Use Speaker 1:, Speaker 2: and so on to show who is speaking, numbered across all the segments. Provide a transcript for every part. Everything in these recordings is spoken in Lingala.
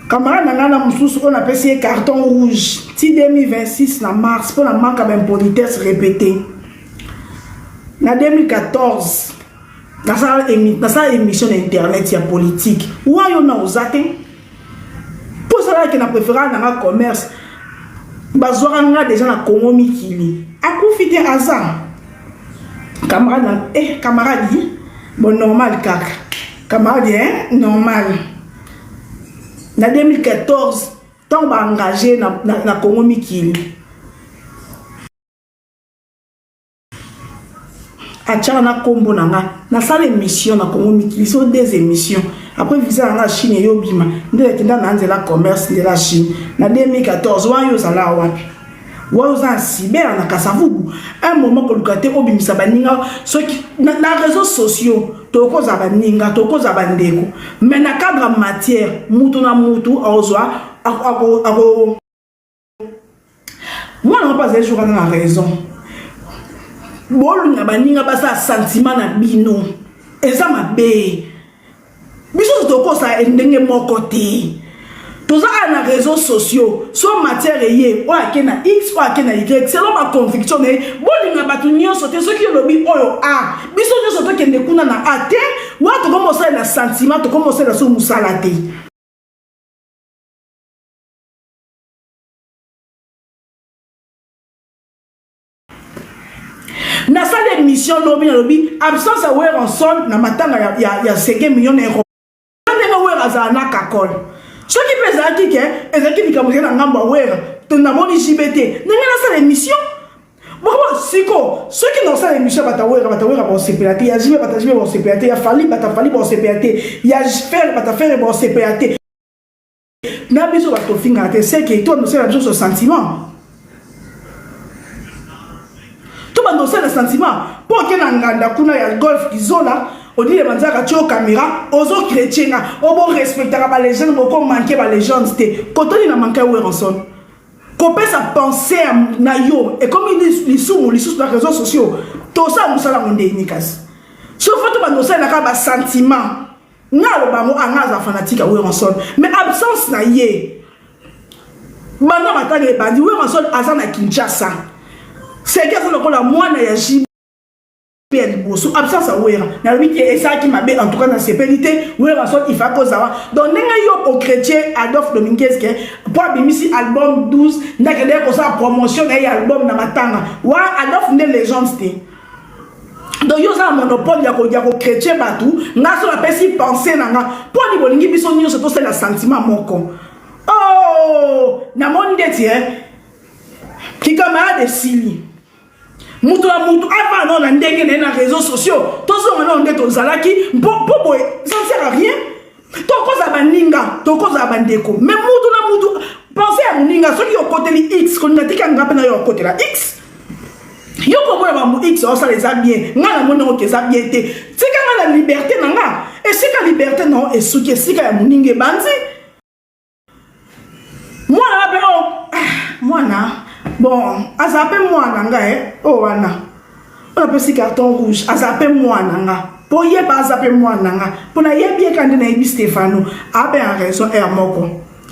Speaker 1: Camarade na ngai na mosusu oyo napesi ye carton rouge ti 2026 na mars mpo na manque ya baimpolitesse répété na 2014 nasala émission na internet ya politique wayo na oza te mpo osalaki na préférence na nga commerce bazwaka nga deja na congo mikili akufi te aza camarade na eh, camarade bon normal kaka camarade hein, normal na 2014 ntango baengage na, na, na congo mikili atiaka na nkombo na nga nasala émission na congo mikili so deux émissions après visa na nga chine eyobima nde nakenda na nzela commerce nzela chine na 2014 wana yo ozala wapi wana oza na cyber na kasavubu un moment koluka te obimisa baninga soki na, na réseaux sociaux tokozala baninga tokozala bandeko mais na cadre matière mutu na mutu akozwa ako mwana moko azali jour wana na raison bolinga baninga basala sentiment na bino eza mabe biso tokosala ndenge moko te toza kaka na réseaux sociaux so matière eye oyo ake na x oyo ake na y selon baconviction na ye bolinga bato nyonso te soki olobi oyo a biso nyonso tokende kuna na a te wana tokomi osalela sentiment tokomi osalela so mosala te. Nasali émission lobi nalobi absence ya Werrason na matanga ya, ya, ya seke million na euro ndenge Werra azala na kakol soki mpe ezalaki ke ezalaki likambo ezali na ngambo ya Werra to namoni JB te ndenge nasala émission bongo siko soki nasala émission ya bata Werra bata Werra bakosepela te ya JB bata JB bakosepela te ya Fally bata Fally bakosepela te ya Ferre bata Ferre bakosepela te na biso bato tofingaka te seke to banda osala biso sentiment to banda osala sentiment mpo oke na nganda kuna ya golf kizola odile banzaka tio kamera ozo chrétien nga obo respectaka ba legende boko manke ba legende te kotoni na manke Werrason kopesa pensée na yo ekomi lisumu lisusu na réseaux sociaux tosala mosala yango ndeni kasi soki fo tobanda osalelaka ba sentiment Nga aloba yango anga aza fanatique ya Werrason mais absence na ye banda matanga ebandi Werrason aza na Kinshasa seke aza lokola mwana ya JB ya liboso absence ya Werra nalobi ke esalaki mabe en tout cas nasepeli te Werrason il faut kozala donc ndenge yo au chrétien Adolphe Dominguez ke po abimisi album 12 ndakendeki kosala promotion na ye ya album na matanga wa Adolphe nde legende te donc yo oza na monopole ya kochrétien bato nga so napesi pense na nga mpo ani bolingi biso nyonso tosalela sentiment moko oh namoni ndeti e kikamarade esili moto na moto avanda nao na ndenge na ye na réseau sociaux tozonga nao nde tozalaki mpo boye ça ne sert à rien tokozala baninga tokozala bandeko mais mutu na mutu pense ya moninga soki okoteli x kolinga tika nga mpe na yo okotela x yo komona bambo x osala eza bien nga namoni yango ke eza bien te tika nga na liberté na nga esika liberté na yo esuki esika ya moninga ebandi mwana nga mpe o oh, ah, mwana bon azala mpe mwana nga e oyo oh, wana oyo apesi carton rouge azala mpe mwana nga mpo yeba aza mpe mwana nga mpo nayebi ye kaka nde nayebi stefano abe en raison heure moko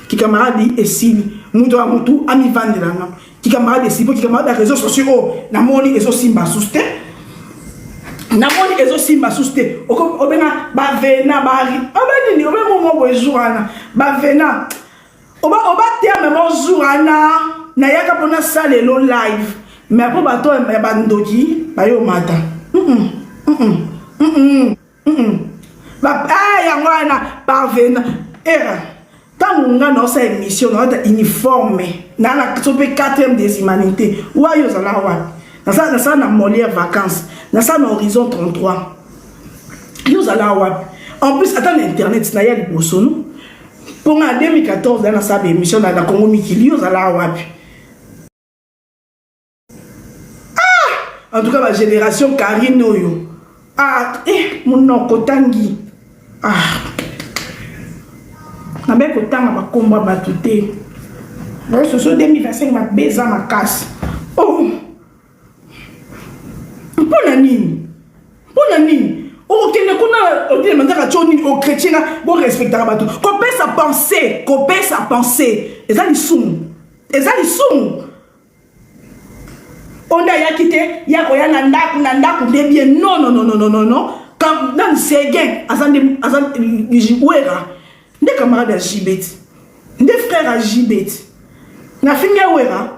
Speaker 1: kikamaradi esili moto ya motu amivandela nga kikamarade esili mpo kikamarade ya réseau sociaux oyo namoni ezosimba susu te namoni ezosimba susu te obenga bavena bari obe nini obe mongo boye jour wana bavena oba oba terme mo jour wana nayaka mpo nasalelo live mais mpo bato ya bandoki bayomata mm -mm. Mm -mm. Ah, yango wana parvena era ntango nga naosala émission naolata uniforme nala so mpe 4e des humanités wayo ozala wapi nasala na molière vacances nasala na horizon 33 yo ozala wapi en plus ata na internet naya liboso no mpo nga na 2014 na nasala baémission na congo mikili yo ozala wapi Ah! En tout cas, ma génération Karine oyo. Ah, eh, monoko tangi. Ah. Nabe kotanga bakombo ya bato te. Soso 2025 mabe eza makasi. Oh. Mpo na nini? Mpo na nini? Okokende kuna odile mandaka tio nini okre. chrétien nga borespectaka bato kopesa pense kopesa pense eza lisumu eza lisumu oyo nde ayaki te ya koya na ndako na ndako nde bien non non non non non non nani seguin aza nde aza wera nde camarade ya jibeti nde frère ya jibeti nafingi ya wera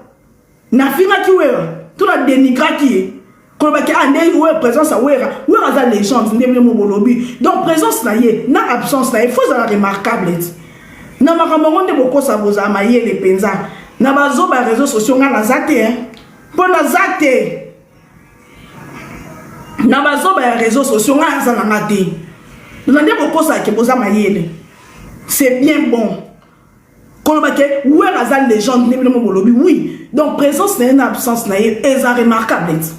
Speaker 1: nafingaki wera to na denigraki ye kolobaki ah nde wera présence ya wera wera aza légende nde bino bolobi donc présence na ye na absence na ye fo ezala remarquable ti na makambo yango nde bokosa bozala mayele mpenza na bazoba ya réseau sociaux ngai naza te mpo naza te na bazoba ya réseau sociaux ngai naza na nga te na nde bokosaka ke boza mayele c'est bien bon koloba ke wer aza légende nde bino mo bolobi oui donc présence na ye na absence na ye eza remarquable ti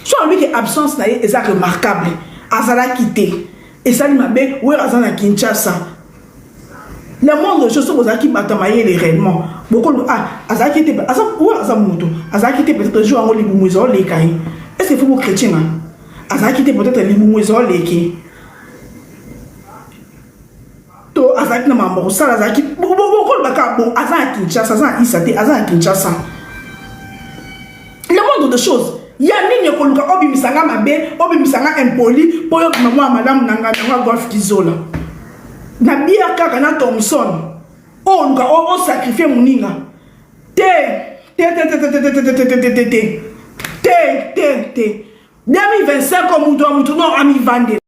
Speaker 1: so alobi ke absence na ye eza remarquable azalaki te esali mabe wer aza na kinshasa le monde chose soki ozalaki bato ya mayele réellement bokolo ah azalaki te aza wer aza moto azalaki te peut-être jour yango libumu ezoleka ye est ce que faut bochrétien azalaki te peut-être libumu ezoleki to azalaki na makambo kosala azalaki bokoloba kaka bon aza na kinshasa aza na isa te aza na kinshasa le monde de choses ya nini ekoluka obimisa nga mabe obimisa nga impoli mpo yo obima mwa malamu na ngai yango ya golf kizola na bière kaka na thomson oyo oluka osacrifie moninga te te te te te te te te te te te te te te te 2025 moto ya moto no amivandela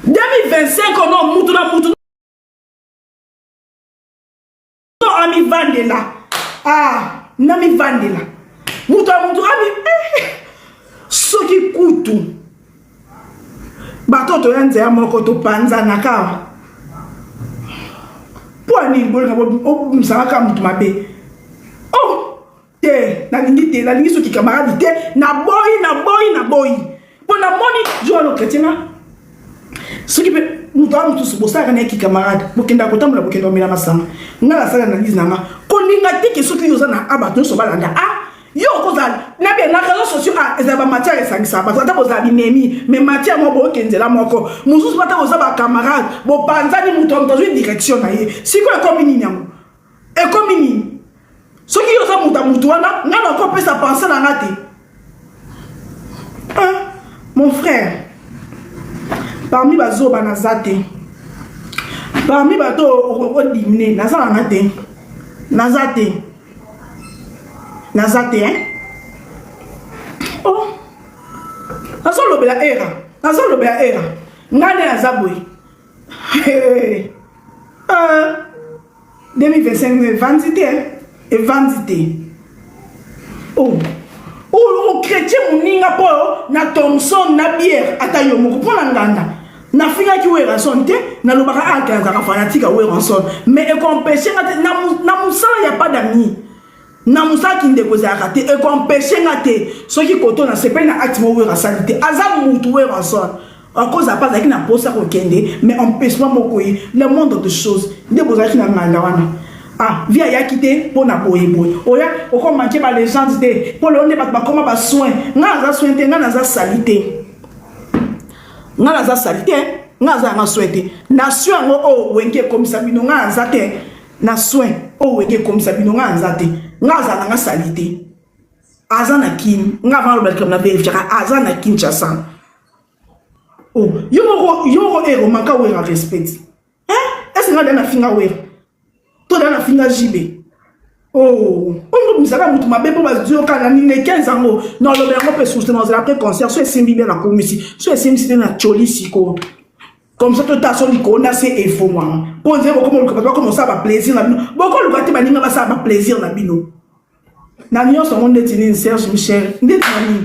Speaker 1: 2025 no mutu na mutu no amivandela ah namivandela mutu ya mutu ami eh. soki kutu bato toya nzela moko topanzanaka awa mpo ya nini bolinga obimisaka kaka motu mabe oh te nalingi te nalingi soki camarade te naboyi naboyi naboyi mpo namoni joano chrétien na soki mpe moto wana mosusu bosalaka na ye ki camarade bokendaka kotambola bokenda komela masanga ngai nasala analyse na nga kolinga te ke soki yo oza na a bato nyonso balanda a yo okozala na bien na réseau sociaux a ezala bamatière esangisaka bato ata bozala binemi mais matière moko boyoke nzela moko mosusu ata boza bacamarade bopanzani moto ya moto azwi direction na ye sikoyo ekomi nini yango ekomi nini soki yo oza moto ya motu wana ngai nakopesa pense na nga te mon frère parmi bazoba naza te parmi bato odimine naza na nga te naza te naza te hein? oh nazolobela era nazolobela era ngai nde naza boye 2025 evandi te evandi te oh ochrétien moninga mpo na thomson na bière ata yo moko mpo na nganda nafingaki werrason te nalobaka ake ah, azalaka fanatique ya werrason mais ekoempeshe nga te na mosala ya pas d'ami na mosala kindeko ezalaka te ekoempeshe nga te soki koto nasepeli na acte moko wera asali te aza mutu werrason akoza mpe azalaki na mposa kokende mais empêchement moko ye le monde de choses nde bozalaki na nganda wana ah vi ayaki te mpo na boye boye oya okomanke balegende te mpo lelo nde bato bakoma basoin ngai naza soin te ngai naza sali te ngai naza sali te ngai naza yanga soin te na soin yango oyo oh, wenge ekomisa bino ngai naza te na soin oyo oh, wenge ekomisa bino ngai naza te ngai azala nanga sali te aza na kin ngai avant aloba likambo na verifiaka aza na kinshasa Oh, yo moko yo moko ero manka wera respect. Hein? Est-ce que nga na finga wera? To na finga JB. Oh, ongo misaka mutu mabe po bazio kana ni ne 15 yango. Na lobe yango pe source na zela après concert so esimbi bien na komisi. So esimbi te na choli siko. Comme ça to ta so likolo na se efongwama. Po nzela bokoma luka bato bakoma osala ba plaisir na bino. Bokoluka te baninga basala ba plaisir na bino. Na nyonso yango ndeti nini Serge Michel? Ndeti na nini?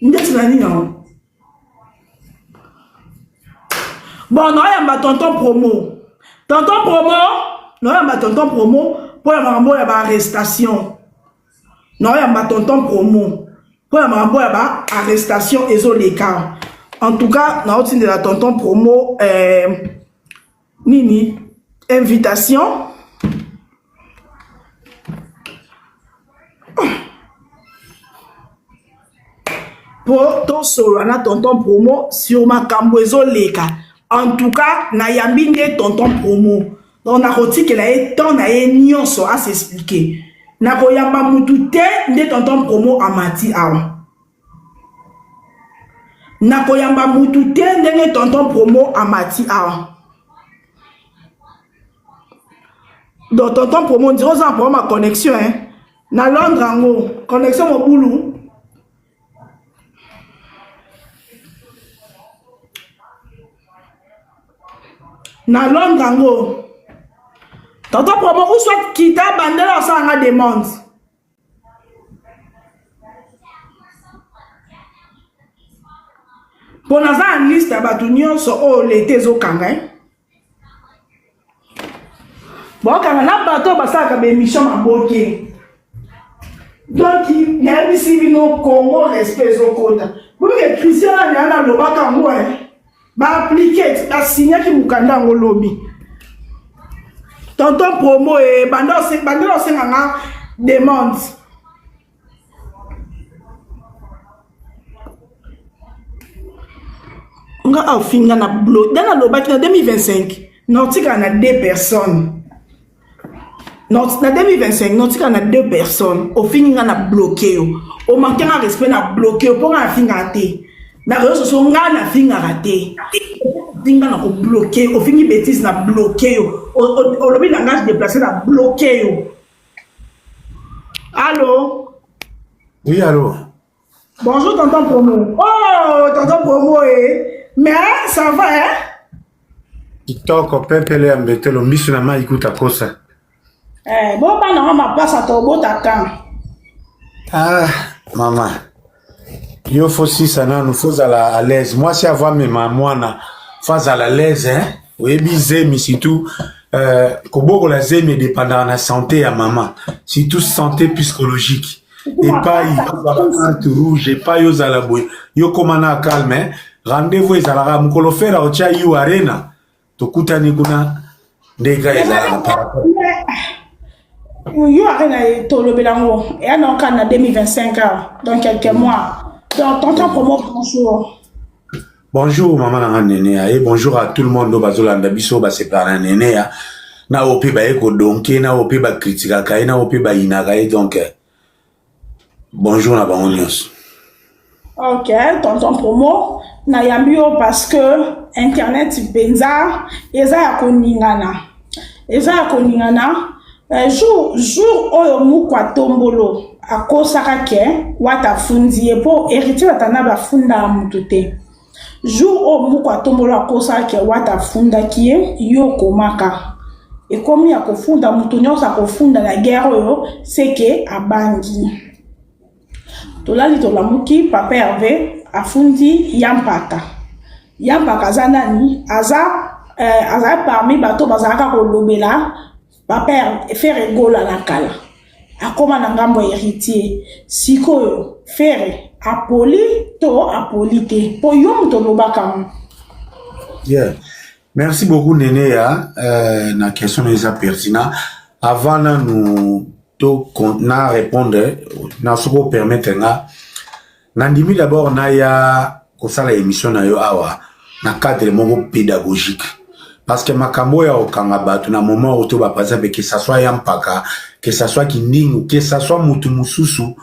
Speaker 1: Ndeti na nini yango? Bon, naoyamba tonton promo. Tonton promo, naoyamba tonton promo mpo na makambo ya baarrestation. Naoyamba tonton promo mpo na makambo ya baarrestation ezoleka. En tout cas, naotindela tonton promo eh, nini invitation. mpo tosolola na tonton promo sur makambo ezoleka. En tout cas, nayambi nde tonton promo. Donc nakotikela ye temps na ye nyonso a s'expliquer. Nakoyamba mutu te nde tonton promo amati awa. Nakoyamba mutu te ndenge tonton promo amati awa. Donc tonton promo ndiro oza na problème ya connexion hein. Na Londres yango connexion mobulu. Na Londres yango tonton promo ou soit kita bandela osala nga demande. Mpo naza na liste ya bato nyonso oyo leta ezokanga eh? Bokanga na bato oyo basalaka baémission maboke. Donc nayebisi bino Congo respect ezokota. Boke Christian nani ana alobaka yango eh? Baaplike basignaki mokanda yango lobi. Tonton promo e banda bandela osenga nga demande. Nga afinga na blo dana alobaki na 2025 naotikala na deux personnes na 2025 naotikala na deux personnes. Ofingi nga na bloke yo, omanke nga respect na bloke yo, mpo nga nafingaka te na réseau sociaux, nga nafingaka te. Ofinga na kobloke, ofingi bétise na bloke yo, olobi langage déplacé na bloke yo. Allo?
Speaker 2: Oui, allô.
Speaker 1: Bonjour tonton Promo. Oh, tonton Promo, eh. Mais ça va, hein?
Speaker 2: Kitoko pepele ya mbetelo miso na mai kuta kosa.
Speaker 1: Eh, bon bana nga mapasa tobota kan.
Speaker 2: Ah, mama. Yo faut sisa nanu, faut zala à l'aise. Mwasi avant mema mwana, faut zala à l'aise, hein? Oyebi zemi surtout kobokola zemi edépendaka na santé ya mama, surtout santé psychologique. Epai ozala carte rouge, epai ozala boye, yo koma na calme, hein? Rendez-vous ezalaka mokolo fera otya U Arena, tokutani kuna ndenge ezalaka par rapport.
Speaker 1: Yo Arena tolobela yango eya na oka na 2025 awa, dans quelques mois. Donc tonton Promo, bonjour.
Speaker 2: Bonjour mama na nga Neneya et bonjour à tout le monde oyo bazolanda biso basepelaka na Neneya, na oyo mpe baye kodonke, na oyo mpe bakritikaka ye, na oyo mpe bayinaka ye. Donc bonjour na bango nyonso.
Speaker 1: Ok, tonton Promo, nayambi yo parce que internet mpenza eza ya koningana, eza ya koningana. Jour oyo mukwa tombolo akosaka ke wata afundi ye mpo héritier Watana bafundaka mutu te. Jour oyo mukwa tombolo akosaka ke wata afundaki ye, yo okomaka ekomi ya kofunda mutu nyonso akofunda na guerre oyo seke abangi. Tolali tolamuki, papa Hervé afundi ya mpaka. Ya mpaka aza nani? Aza aza parmi bato bazalaka kolobela papa Ferre Gola na kala, akóma na ngambo ya héritier. Sikoyo Ferre apoli to apoli te? Mpo yo moto olobaka ngo.
Speaker 2: Yeah. Merci beaucoup Neneya na question eza pertinent. Avant nanu to na répondre na soki opermettre nga, nandimi d'abord naya kosala émission na yo awa na cadre moko pédagogique, parce que makambo oyo okanga bato na moment oyo to par exemple, que ça soit ya mpaka, que ça soit kindingu, que ça soit mutu mosusu,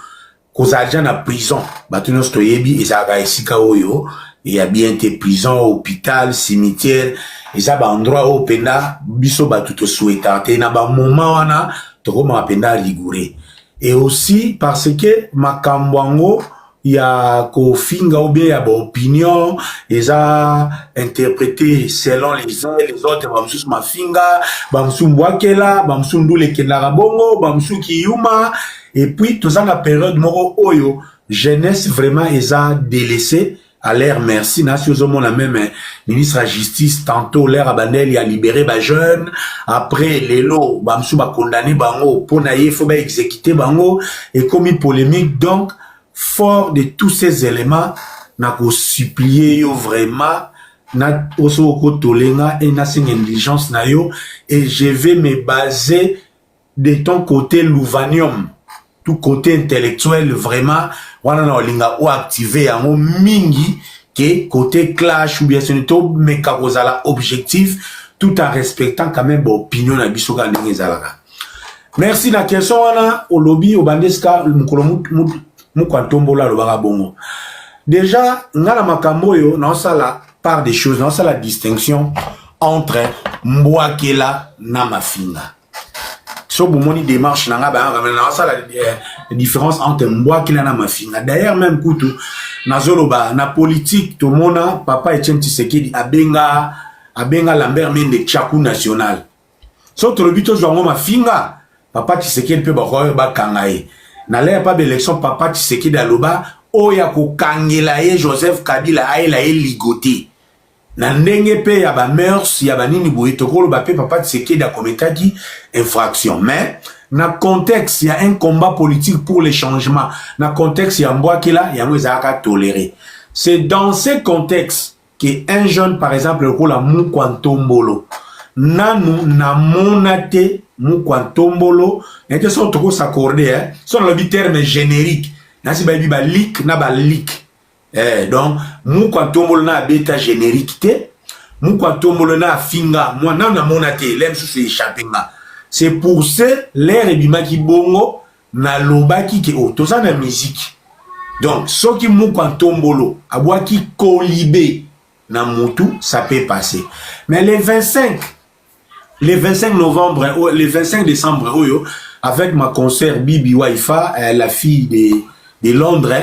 Speaker 2: kozala deja na prison, bato nyonso toyebi ezalaka esika oyo ya bien te. Prison, hôpital, cimetière, eza baendroit oyo mpenza biso bato tosouhaitaka te. Na bamoment wana tokomaka mpenza rigoureux. Et aussi parce que makambo yango ya kofinga ou bien ya baopinion eza interprété selon les uns et les autres. Bamosusu mafinga, bamosusu mbwakela, bamosusu ndula ekendaka bongo, bamosusu kiyuma. Et puis toza na période moko oyo jeunesse vraiment eza délaissé à leur merci. Nasi ozomona même ministre ya justice tantôt l'air abandeli ya libéré bajeune, après lelo bamosusu bakondane bango mpo na ye faut baexécuter bango, ekomi polémique. Donc fort de tous ces éléments, nakosupplier yo vraiment na oso okotolenga e nasenga indulgence na yo et je vais me baser de ton côté Louvanium. Tout côté intellectuel, vraiment wana na olinga oactive yango mingi ke côté clash ou bien soni. Tomeka kozala objectif tout en respectant quand même baopinion na biso kaka ndenge ezalaka. Merci na question wana. Olobi obandi esika mokolo moko Ntombolo alobaka bongo. Déjà, nga na makambo oyo naosala part des choses, naosala distinction entre mbwakela na mafinga. So bomoni démarche na nga bayanga, naosala différence entre mbwakela na mafinga. D'ailleurs même kutu nazoloba na politique, tomona papa Etienne Tshisekedi abenga Lambert Mende Tchaku national. So tolobi tozwa yango mafinga, papa Tshisekedi mpe bakoyo bakanga ye na l'heure pa baélection. Papa Tshisekedi aloba oyo akokangela ye Joseph Kabila, ayela ye ligote na ndenge mpe ya bamœurs ya banini boye. Tokoloba mpe papa Tshisekedi akometaki infraction, mais na contexte ya un combat politique pour le changement, na contexte ya mbwakela, yango ezalaka toléré. C'est dans ce contexte que un jeune, par exemple lokola Mukwa Ntombolo, nanu namona te Mukwa Ntombolo nete so tokos'accorder, eh? So nalobi terme générique, nasi bayebi balik na balik, eh, donc Mukwa Ntombolo na abeta générique te. Mukwa Ntombolo na afinga mwa nanu namona te le mosusu échappe nga. C'est pour ce l'heure ebimaki bongo, nalobaki ke oh, toza na musique. Donc soki Mukwa Ntombolo abwaki kolibe na mutu, ça peut passer. Mais les 25, le 25 novembre, le 25 décembre oyo, avec ma concert Bibi Waifa, la fille de Londres,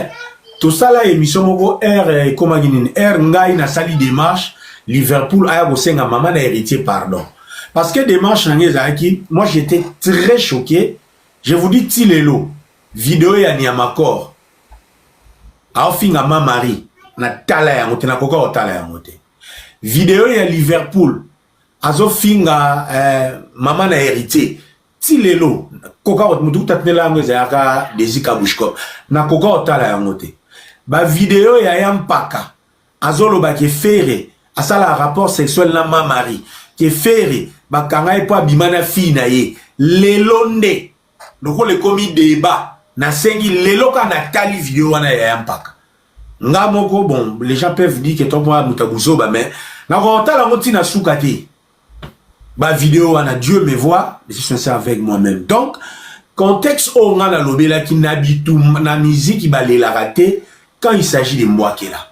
Speaker 2: tosala émission moko r ekomaki nini r. Ngai nasali démarche, Liverpool aya kosenga mama na Héritier pardon, parce que démarche na ngai ezalaki, moi j'étais très choqué, je vous dis, ti lelo video ya Niamakor aofinga ma Marie, natala yango te, nakoka kotala yango te. Video ya Liverpool azofinga mama na Héritier, ti lelo koka motu kutatinela yango, ezalaka Desi Kabushkop, nakoka kotala yango te. Bavideo ya mpaka azoloba ke Ferre asala rapport sexuel na ma Marie, ke Ferre bakanga ye mpo abima na fille na ye. Lelo nde lokola ekomi débat, nasengi lelo kaka natali video wana ya mpaka nga moko. Bon, les gens peuvent dire que tomboa moto abuzoba, mais nakotala yango ntina suka te, bavideo wana. Dieu me voit, je suis sincère avec moi-même. Donc contexte oyo nga nalobelaki na bitumba na miziki, balelaka te quand il s'agit de mbwakela.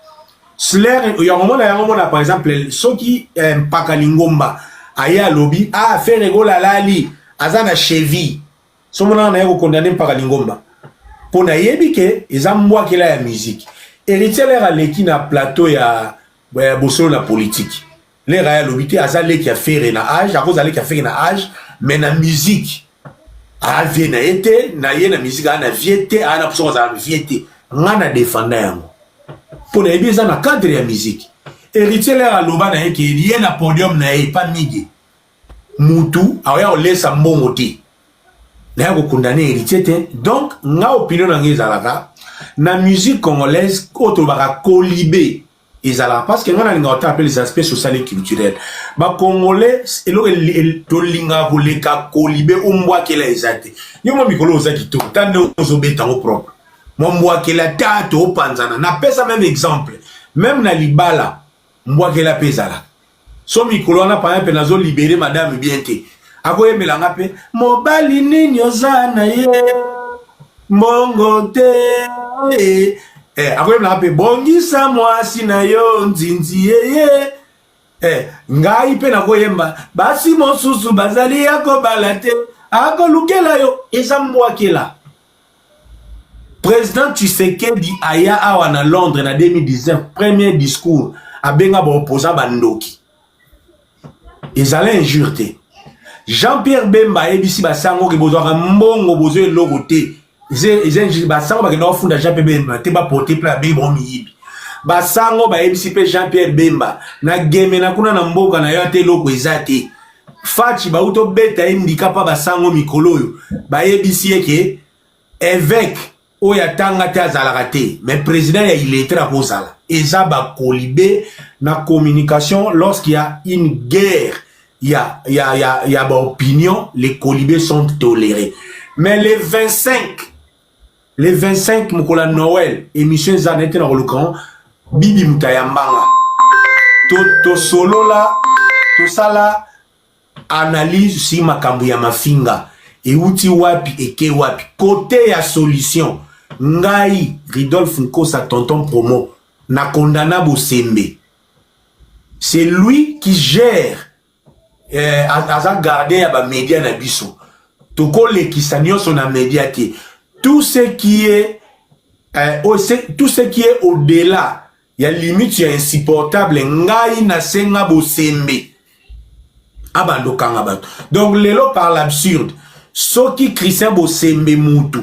Speaker 2: Sler yango mona, yango mona, par exemple soki mpaka lingomba aye alobi ah, Ferre Gola alali aza na cheville, so monaka naye kokondane mpaka lingomba mpo nayebi ke eza mbwakela ya musique. Héritier l'heure aleki na plateau ya bosolo na politique, l'heure aye alobi te aza leki ya Ferre na âge, akozala leki ya Ferre na âge, mais na musique avie na ye te. Na ye na musique aa na vie te, aa na poso kozala na vie te. Nga na defanda yango mpo nayebi eza na cadre ya musique. Héritier l'heure aloba na ye ke ye na podium na ye pa mige mutu aoya kolesa mbongo te, naya kokondane Héritier te. Donc nga opinion na ngai ezalaka na musique congolaise oyo tolobaka kolibe ezalaka, parce que ngai nalingaka kotala mpe les aspects social et culturel. Bacongolais, eloko tolingaka koleka kolibe ombwakela eza te. Yo mwa mikolo oza kitoko, ta nde ozobeta yango propre, mwa mbwakela ta toopanzana. Napesa même exemple, même na libala mbwakela mpe ezalaka. So mikolo wana paya mpe nazolibere madame bien te, akoyembelanga mpe mobali nini oza na ye mbongo te, akoyembelanga mpe bongisa mwasi na yo nzinzi yeye, ngai mpe nakoyemba basi mosusu bazali ya kobala te, akolukela yo. Eza mbwakela. Président Tshisekedi aya awa na Londres na 2019, premier discours abenga baopposant bandoki, ezala injure te. Jean-Pierre Bemba ayebisi basango ke bozwaka mbongo, bozwa eloko te, eza injure. Basango bakenda kofunda Jean-Pierre Bemba te, baporte plainte, abengi bango miyibi. Basango bayebisi mpe Jean-Pierre Bemba na geme na kuna na mboka na yo ate eloko eza te. Fatshi bauti obeta ye ndika mpa basango mikolo oyo, bayebisi ye ke évêque oyo atanga te azalaka te, mais président ya illettré akozala. Eza bakolibe na communication. Lorsqu'il y a une guerre ya baopinion, les colibés sont tolérés. Mais les 25 Le 25 mokolo ya Noël, émission eza na ete na koluka bibi moto ayambanga. Tosolola, tosala analyse si makambo ya mafinga euti wapi, eke wapi, côté ya solution. Ngai Ridolphe Nkosa, Tonton Promo, na kondana Bosembe. C'est lui qui gère, aza gardien ya bamédia na biso. Tokolekisa nyonso na média te. Tout ce qui est au-delà ya limite ya insupportable, ngai nasenga Bosembe abanda okanga bato. Donc lelo, par l'absurde, soki Christian Bosembe mutu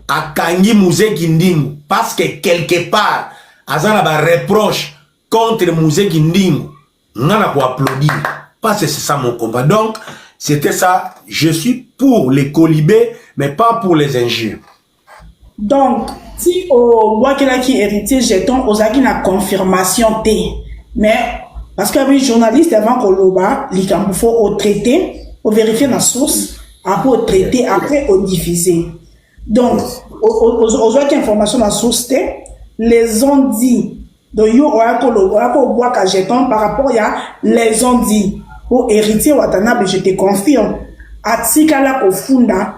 Speaker 2: akangi Muzeki Ndingu parce que quelque part aza na bareproche contre Muzeki Ndingu, nga na koapplaudir parce que c'est ça mon combat. Donc c'était ça. Je suis pour les quolibets, mais pas pour les injures.
Speaker 1: Donc ti obwakelaki Héritier jeton, ozalaki na confirmation te, mais parce que abi journaliste, avant koloba likambo, faut otraiter, ovérifie na source, après otraiter, après odiffuser. Donc ozwaki information na source te, les on dit. Donc yo oya kobwaka jeton par rapport ya les on dit. Po Héritier Watanabe, je te confirme, atikala kofunda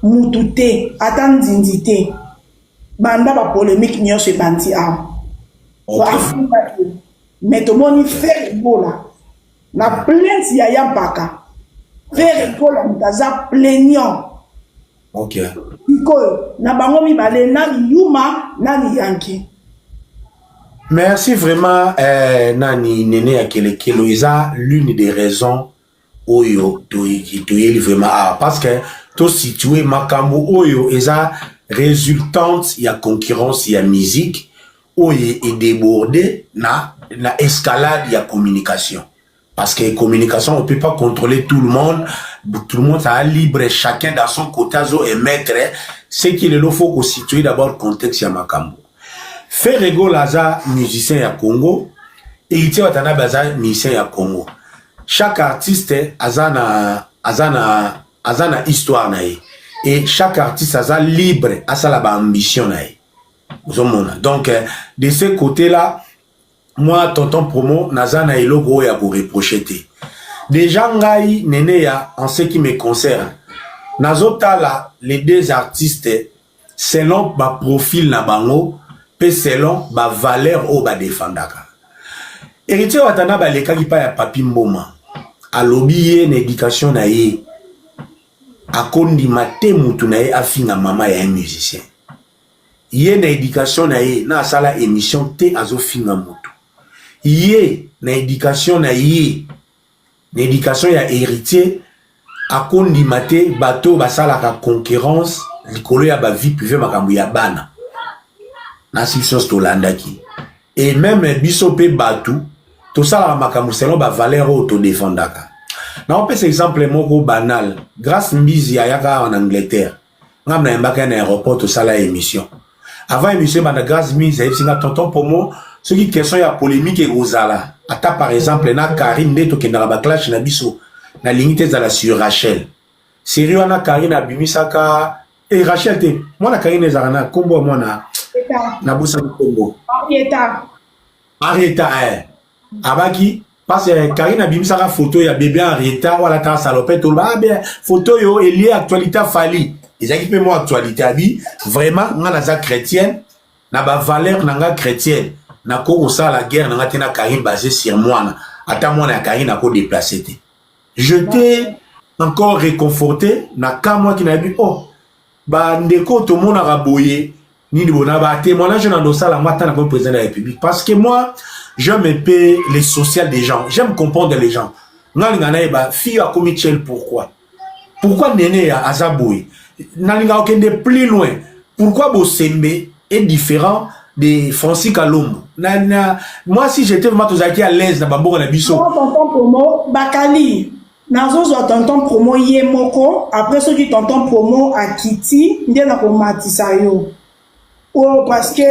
Speaker 1: mutu te, ata ndindi te, banda bapolémique nyonso ebandi awa. Afunda te, mais tomoni Ferre Gola na plainte ya Yampaka. Ferre Gola moto aza plaignant. Sikoyo na bango mibale, nani yuma, nani yanki?
Speaker 2: Merci vraiment, nani Nene ya Kelekelo. Eza l'une des raisons oyo toyeli vraiment awa, parce que tositue makambo oyo eza résultante ya concurrence ya musique oyo edéborde na escalade ya communication, parce que communication, on peut pas contrôler tout le monde. Tout le monde est libre, chacun dans son côté azo émettre ce qui lelo. Faut kositue d'abord contexte ya makambo. Ferre Gola aza musicien ya Congo, Héritier Watanabe aza musicien ya Congo. Chaque artiste aza na histoire na ye et chaque artiste aza libre asala baambition na ye. Ozomona, donc de ce côté là, moi Tonton Promo, naza na eloko oyo ya koreproche te. Déjà ngai Nene ya, en ce qui me concerne, nazotala les deux artistes selon baprofil na bango mpe selon bavaleur oyo badefendaka. Héritier Watanabe alekaki mpa ya Papi Mboma, alobi ye na éducation na ye akondima te mutu na ye afinga mama ya un musicien. Ye na éducation na ye na asala émission te azofinga mutu. Ye na éducation na ye, na éducation ya Héritier, akondima te bato oyo basalaka concurrence likolo ya bavie privée, makambo ya bana nasi. Biso nyonso tolandaki et même biso mpe bato tosalaka makambo selon bavaleur oyo todefendaka. Naopesa exemple moko banal. Grâce Mbizi ayaka awa na Angleterre, ngam nayembaka ye na aéroport, tosala émission. Avant émission ebanda, Grâce Mbizi ayebisi nga: "Tonton Promo, soki question ya polémique ekozala, ata par exemple na Karine nde tokendaka baclash na biso, nalingi te ezala sur Rachel." Série wana Karine abimisaka e Rachel te, mwana Karine ezalaka na nkombo ya mwana, nabosaki nkombo.
Speaker 1: Henrietta.
Speaker 2: Henrietta, eh. Abaki parce que Karine abimisaka photo ya bébé Henrietta oyo alataka salopette. Toloba: "Ah bien, photo oyo elie actualité." Afali ezalaki mpe mwa actualité. Abi: "Vraiment, nga naza chrétienne, na bavaleur na nga chrétienne, nakoki kosala guerre na nga te na Karine basé sur mwana. Ata mwana ya Karine akodéplace te." J'étais encore réconforté na kamwaki, nayebi: "Oh, bandeko tomonaka boye nini bona batémoignage na ndosala yango ata na komi président de la République." Parce que moi, j'aime un peu les social des gens, j'aime comprendre les gens. Nga linga nayeba fille akomi tiel, pourquoi Nene ya aza boye. Nalinga okende plus loin: pourquoi Bosembe est différent de Francis Kalombo? Na moi, si j'étais vraiment, tozalaki à l'aise na bamboka na biso.
Speaker 1: Tonton Promo bakali, nazozwa Tonton Promo ye moko. Après, soki Tonton Promo akiti, nde nakomatisa yo o, parce que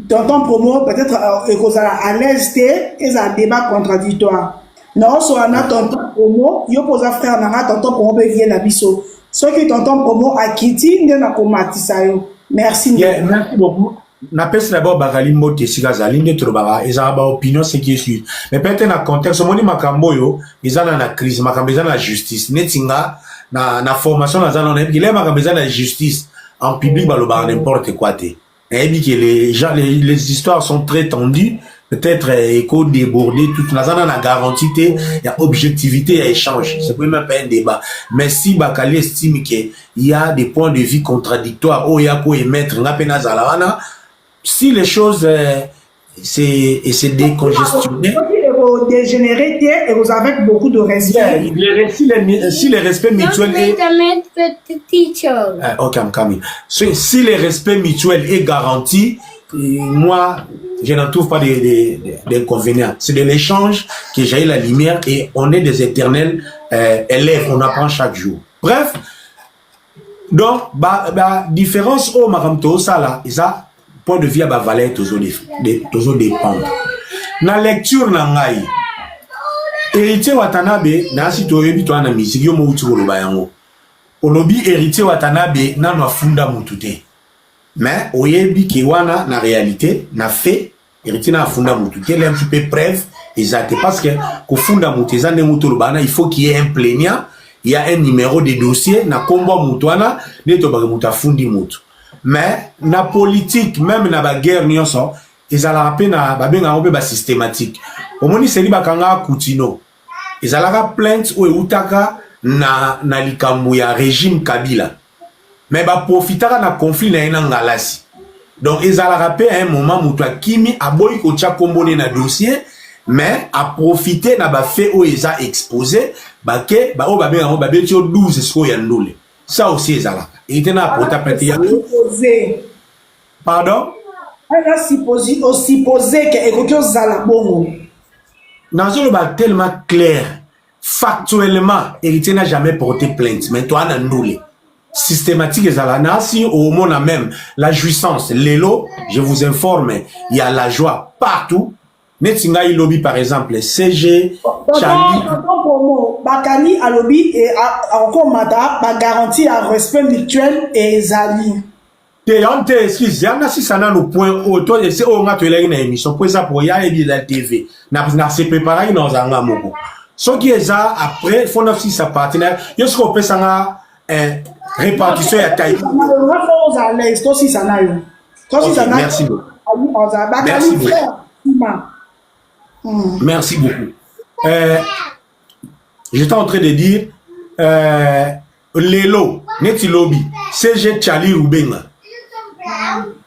Speaker 1: Tonton Promo peut-être ekozala à l'aise te, ezala débat contradictoire. Naosola na Tonton Promo. Yo mpo oza frère na nga, Tonton Promo mpe vie na biso. Soki tonton Promo akiti nde nakomatisa yo. Merci.
Speaker 2: Yeah, merci beaucoup. Napesi d'abord Bakali mbote esika azali. Nde tolobaka, ezalaka baopinion, ce qui est sûr, mais peut-être na contexte omoni makambo oyo eza na crise, makambo eza na justice. Neti nga na formation naza nano, nayebi ke makambo eza na justice, en public balobaka n'importe quoi te. Nayebi ke les gens, les histoires sont très tendues, peut-être eko déborder tout. Naza na garantie te ya objectivité ya échange, c'est même pas un débat. Mais si Bakali estime que il y a des points de vue contradictoires oyo ya koémettre, nga mpe nazala wana. Si les choses c'est et c'est décongestionné,
Speaker 1: dégénérer te, et avec beaucoup de respect.
Speaker 2: Yeah, si le respect mutuel est
Speaker 3: Teacher.
Speaker 2: Ok, I'm coming. So, si le respect mutuel est garanti, moi, je n'en trouve pas d'inconvénients. C'est de l'échange que j'ai la lumière et on est des éternels élèves, on apprend chaque jour. Bref, donc, ba différence oyo makambo tozosala eza point de vue ya bavaleur tozodépendre. Na lecture na ngai, Héritier Watanabe, nasi toyebi, toa na musique, yo mouti koloba yango, olobi Héritier Watanabe nano afunda mutu te, mais oyebi ke wana na réalité, na fait, Héritier na afunda mutu te. Le mosusu mpe preuve eza te, parce que kofunda mutu eza ndenge toloba wana, il faut qu'il y ait un plaignant, il y a un numéro de dossier na kombo ya mutu wana nde tobaka mutu afundi mutu. Mais na politique, même na baguerre nyonso, ezalaka mpe na babengaka yango mpe basystématique. Omoni seli bakangaka Kutino, ezalaka plainte oyo eutaka na likambo ya régime Kabila, mais baprofitaka na conflit na ye na Ngalasi. Donc ezalaka mpe à un moment moto akimi, aboyi kotia kombo ne na dossier, mais aprofite na bafaits oyo eza exposé, bake baoyo babengaka yango, babeti yo 12 sikoyo ya ndule. Ça aussi ezalaka ete na apota plainte yango. Pardon?
Speaker 1: Eza osupose ke ekoki ozala bongo.
Speaker 2: Nazoloba tellement clair, factuellement, Héritier n'a jamais porté plainte, mais toi na ndule systématique ezala na si omona même la jouissance. Lelo, je vous informe, il y a la joie partout. Neti ngai lobi, par exemple, CG
Speaker 1: Charlie Promo Bakali alobi akomata bagarantie ya respect mutuel ezali.
Speaker 2: Te, yango te, excuse, ya nasisa nanu point oyo to ese oyo nga toyelaki na émission, po eza po ya yebi eza TV na se préparaki na ozanga moko. Soki eza après, faut nasisa partie na yo. Soki opesanga répartition ya taille.
Speaker 1: Ozala l'aise, tosisa na yo, tosisa na.
Speaker 2: Merci beaucoup.
Speaker 1: Bakali frère.
Speaker 2: Merci beaucoup. J'étais en train de dire, lelo neti lobi, CG Charlie Rubenga,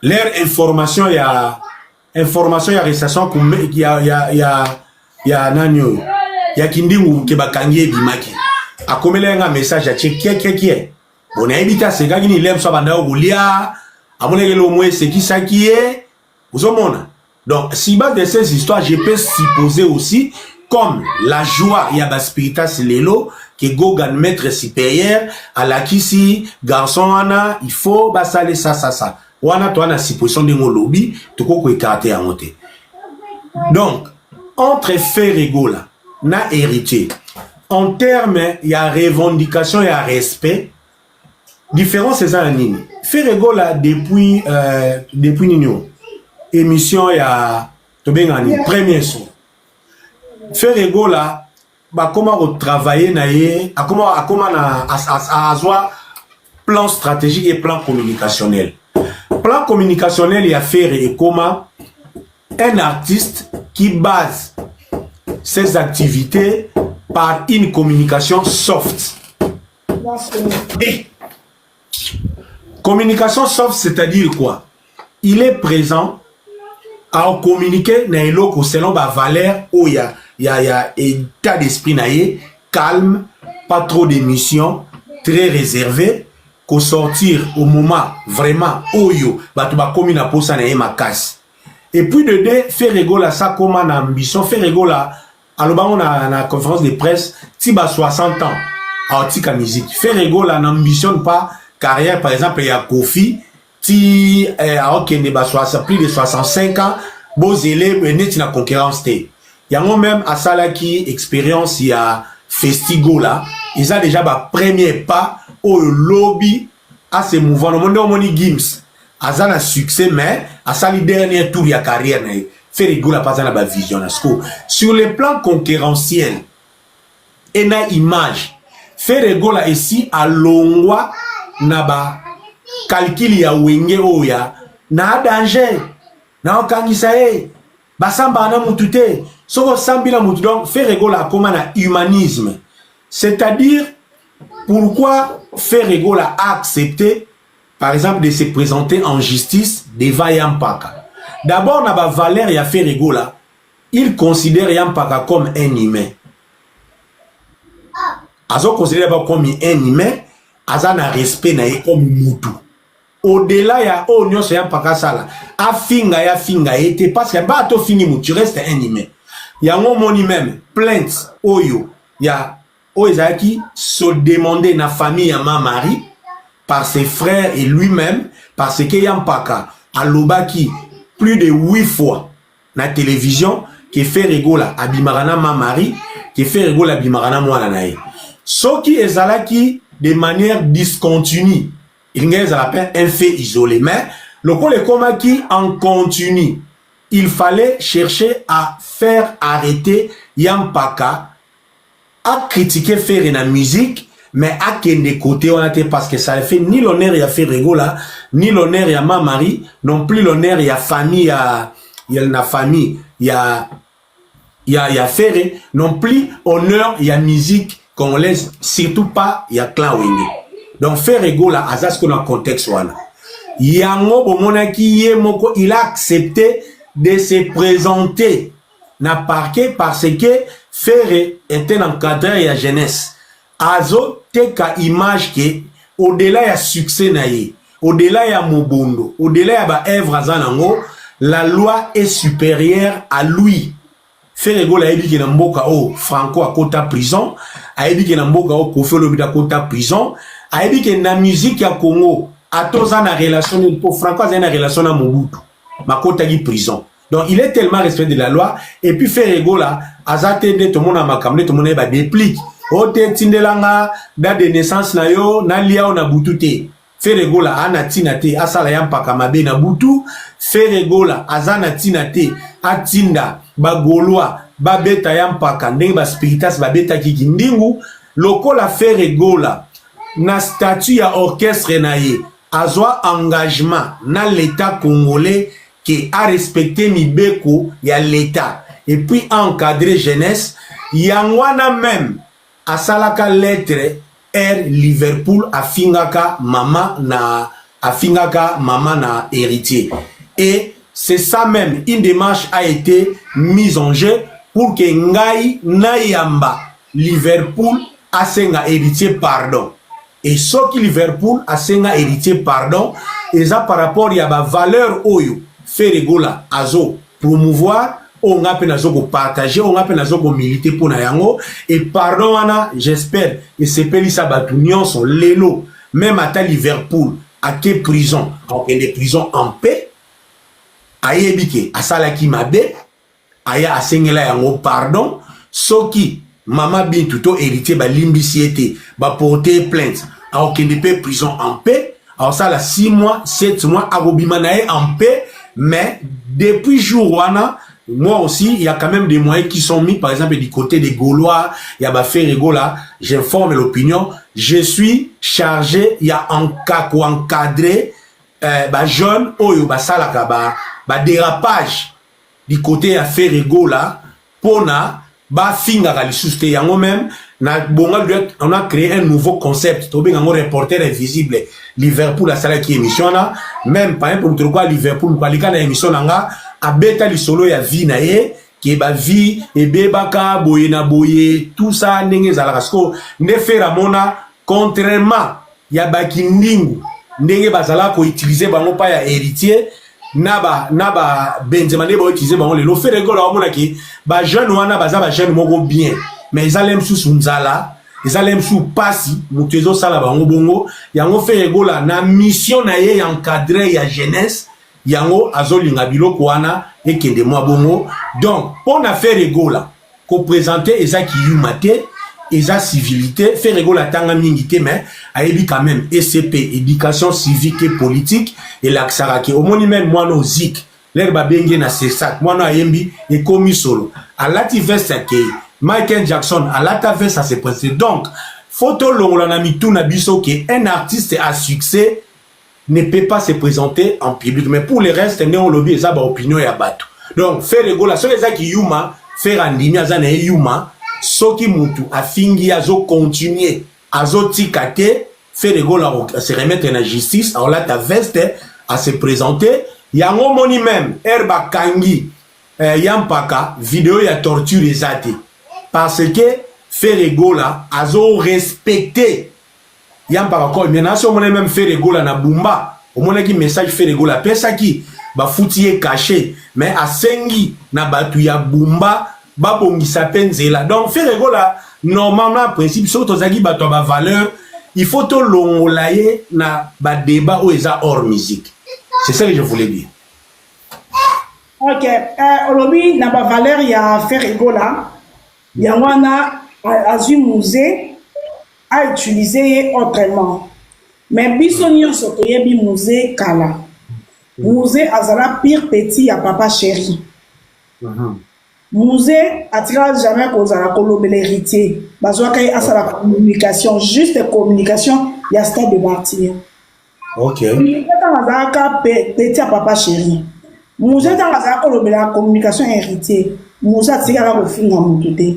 Speaker 2: leur information ya arrestation ya nani oyo ya Kindingu ke bakangi, ebimaki, akomeli nga message, atie kiekekie. Bon, nayebi te asekaki nini. Lemso abandaki kolia, amonaki eloko mo esekisaki ye, ozomona. Donc sur base de ces histoires, je peux supposer aussi, comme la joie ya baspiritas lelo, ke Gogan maître supérieur alakisi garçon wana, il faut basale ça, ça, ça wana. Toa na supposition ndenge olobi, tokoki koécarter yango te. Donc entre Ferre Gola na Héritier, en terme ya revendication ya respect, différence eza na nini? Ferre Gola, depuis nini o émission ya tobengaka nini, premier son, Ferre Gola bakoma kotravailler na ye, akoma na azwa plan stratégique et plan communicationnel. Plan communicationnel ya Ferre ekoma un artiste qui base ses activités par une communication soft. Et communication soft, c'est-à-dire quoi? Il est présent à communiquer na eloko selon ba valeur oyo ya état d'esprit na ye, calme, pas trop d'émission, très réservé, sortir au moment vraiment oyo bato bakomi na posa na ye makasi. Et puis de deux, Ferre Gola sa koma na ambition. Ferre Gola alobango na conférence de presse, ti ba 60 ans aotika musique. Ferre Gola n'ambitionne pas carrière, par exemple, ya Kofi, ti aokende ba plus de 65 ans, bozele neti na concurrence te. Yango même asalaki expérience ya Festigola, eza déjà ba premier pas. Oyo lobi ase mouvoir no monde omoni Gims aza na succès, mais asali dernier tour ya carrière na ye. Ferre Gola mpe aza na bavision na siko sur le plan concurrentiel e na image. Ferre Gola esi alongwa na bacalculs ya Wenge oyo ya na danger na okangisa ye, basambaka na mutu te, soki osambi na mutu. Donc Ferre Gola akóma na humanisme, c'est-à-dire pourquoi Ferre Gola a accepté par exemple de se présenter en justice devant Yampaka. D'abord, na bavaleur ya Ferre Gola, il considère Yampaka comme un humain. Azoconsidère ba comme un humain, aza na respect na ye comme mutu. Au-delà ya oyo nyonso ya mpaka asala, afinga ye, afinga ye te, parce que ba tofingi mutu, tu restes un humain. Yango omoni même plainte oyo ya oyo ezalaki se demander na famille ya ma Marie par ses frères et lui-même, parce que ya mpaka alobaki plus de huit fois na télévision ke Ferre Gola abimaka na ma Marie, ke Ferre Gola abimaka na mwana na ye. Soki ezalaki de manière discontinue, elingi ezala mpe un fait isolé, mais lokola ekomaki en continu, il fallait chercher à faire arrêter Yampaka a critiquer Ferre na musique, mais akende côté wana te, parce que ça fait ni l'honneur ya Ferre Gola, ni l'honneur ya ma Marie, non plus l'honneur ya famille ya na famille ya Ferre, non plus honneur ya musique congolaise, surtout pas ya clan Wenge. Donc Ferre Gola aza sikoyo na contexte wana. Yango bomonaki ye moko, il a accepté de se présenter na parquet, parce que Ferre est un encadreur ya jeunesse, azoteka image ke au-delà ya succès na ye, au-delà ya mobondo, au-delà ya baœuvre aza nango, la loi est supérieure à lui. Ferre Gola ayebi ke na mboka oyo Franco akota prison, ayebi ke na mboka oyo Koffi Olomide akota prison, ayebi ke na musique ya Congo ata oza na relation nini, mpo Franco azali na relation na Mobutu, bakotaki prison. Donc il est tellement respect de la loi. Et puis Ferre Gola aza te nde tomona makambo nde tomona ye badéplique o te, tindelanga date de naissance na yo, nalia o na butu te. Ferre Gola aza na ntina te asala ya mpaka mabe na butu. Ferre Gola aza na ntina te atinda bagaulois babeta ya mpaka ndenge baspiritas babetaki kindingu. Lokola Ferre Gola na statut ya orchestre na ye azwa engagement na l'État congolais ke arespecte mibeko ya l'État et puis encadrer jeunesse, yango wana même asalaka lettre air Liverpool, afingaka mama na, afingaka mama na héritier. Et c'est ça même, une démarche a été mise en jeu pour que ngai nayamba Liverpool asenga héritier pardon. Et soki Liverpool asenga héritier pardon, eza par rapport ya bavaleur oyo Ferre Gola azo promouvoir, oyo nga mpe nazo kopartage, oyo nga mpe nazo komilite mpo na yango. Et pardon wana, j'espère esepelisa bato nyonso lelo. Même ata Liverpool ake prison, akokende prison en paix, ayebi ke asalaki mabe, aya asengela yango pardon. Soki mama Bintu to héritier balimbisi ye te, baporte plainte, akokende mpe prison en paix, akosala 6 mois, 7 mois, akobima na ye en paix. Mais depuis jour wana, moi aussi, il y a quand même des moyens qui sont mis, par exemple du côté des Gaulois, il y a Ferre Gola, j'informe l'opinion, je suis chargé, il y a en cas encadré ba jeune oyo basalaka ba dérapage du côté ya Ferre Gola pona bafingaka lisusu te. Yango même na bonga, on a créé un nouveau concept tobenga yango reporter invisible. Liverpool asalaki émission wana même, par exemple moto lokola Liverpool alika na émission na nga, abeta lisolo ya vie na ye, ke bavie ebebaka boye na boye, tout ça ndenge ezalaka. Sikoyo nde Ferre amona, contrairement ya bakindingu ndenge bazalaka koutilize bango mpa ya héritier na ba Benzema, nde bautilize bango lelo, Ferre Gola amonaki bajeune wana baza bajeune moko bien, mais eza le mosusu nzala, eza le mosusu pasi moto ezosala bango bongo. Yango Ferre Gola na mission na ye ya encadre ya jeunesse, yango azolinga biloko wana ekende mwa bongo. Donc mpo na Ferre Gola koprésente eza kiyuma te. Eza civilité. Ferre Gola atanga mingi te, mais ayebi quand même ECP, éducation civique et politique. Elakisaka ke omoni même mwana ozik lere babengi ye na sesak, mwana ayembi ekomi solo, alati veste, akei. Michael Jackson alata veste, ase présenter. Donc faut tolongola na mitu na biso ke un artiste à succès ne peut pas se présenter en public. Mais pour le reste, ndenge olobi, eza baopinion ya bato. Donc Ferre Gola, soki ezaki yuma, Ferre andimi aza na ye yuma. Soki mutu afingi ye, azocontinue, azotika te, Ferre Gola se remettre na justice, aolata veste, ase présenter. Yango omoni même ere bakangi ya mpaka video ya torture eza te, parce que Ferre Gola azorespecte ya mpaka. Ko mais nasi omoni même Ferre Gola na Bumba, omonaki message Ferre Gola apesaki, bafuti ye cachet, mais asengi na bato ya Bumba babongisa mpe nzela. Donc Ferre Gola, normalement, principe, soki tozalaki bato ya bavaleur, il faut tolongola ye na badébat oyo eza hors musique. C'est ça que je voulais dire.
Speaker 1: Ok, olobi na bavaleur ya Ferre Gola, yango wana azwi Mzee, autilize ye autrement. Mais biso nyonso toyebi Mzee kala. Mzee azala pire petit ya Papa Chéri. Mzee atikala jamais kozala kolobela Héritier. Bazwaka ye asala communication, juste communication ya Stade de Martyr. Ntango azalaka petit ya Papa Chéri, Mzee, ntango azalaka kolobela communication ya Héritier, Mzee atikala kofinga motu te.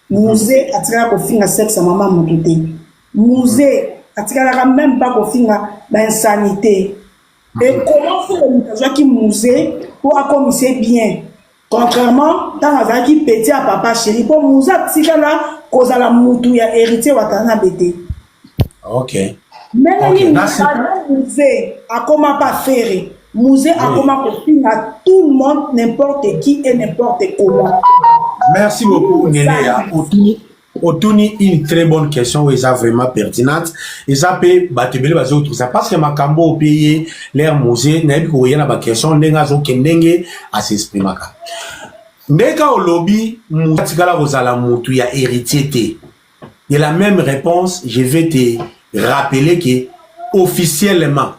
Speaker 1: Mzee atikala kofinga sexe ya mama motu te. Mzee atikalaka même pas kofinga bainsanité. Et comment faire, moto azwaki Mzee mpo akomise bien, contrairement ntango azalaki petit ya Papa Chéri? Mpo Mzee atikala kozala mutu ya Héritier Watanabe te. Ndenge nini Mzee akoma pa Ferre, Mzee akoma kofinga tout le monde, n'importe qui et n'importe comment?
Speaker 2: Merci beaucoup, Neneya. Otuni, otuni une très bonne question oyo eza vraiment pertinente. Eza mpe bato ebele bazotungisa, parce que makambo oyo mpe ye l'air Mzee, nayebi koya na baquestion ndenge azokende, ndenge asexprimaka, ndenge olobi, Mzee atikala kozala motu ya Héritier te. De la même réponse, je vais te rappeler que officiellement,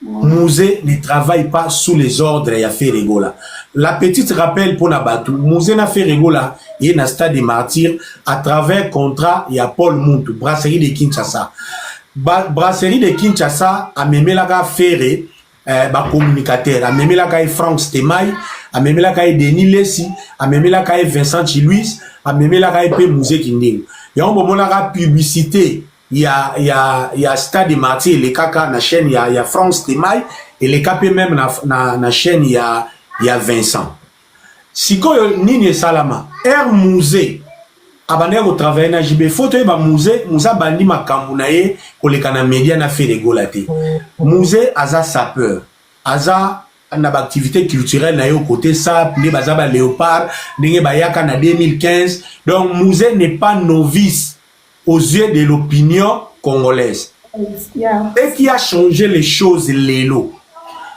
Speaker 2: Mzee ne travaille pas sous les ordres ya Ferre Gola. La petite rappel pour na batu, Mzee na Ferre Gola ye na Stade des Martyrs à travers contrat ya Paul Muntu, Brasserie de Kinshasa. Ba, Brasserie de Kinshasa amemelaka Ferre ba communicateur, amemelaka ye Frank Stemay, amemelaka ye Denis Lesi, amemelaka ye Vincent Chiluis, amemelaka ye pe Mzee Kindingo. Yango bomonaka publicité ya Stade de Martyr elekaka na chaîne ya Frank Stemay, eleka mpe même na chaîne ya Vincent. Sikoyo nini esalama? Air Mzee abandaki kotravaille na JB, faut toyeba Mzee. Mzee abandi makambo na ye koleka na média na Ferre Gola te. Mzee aza sapeur, aza na baactivité culturelle na ye côté sap, nde baza baléopard, ndenge bayaka na 2015. Donc Mzee n'est pas novice aux yeux de l'opinion congolaise. Ce qui a changé les choses lelo,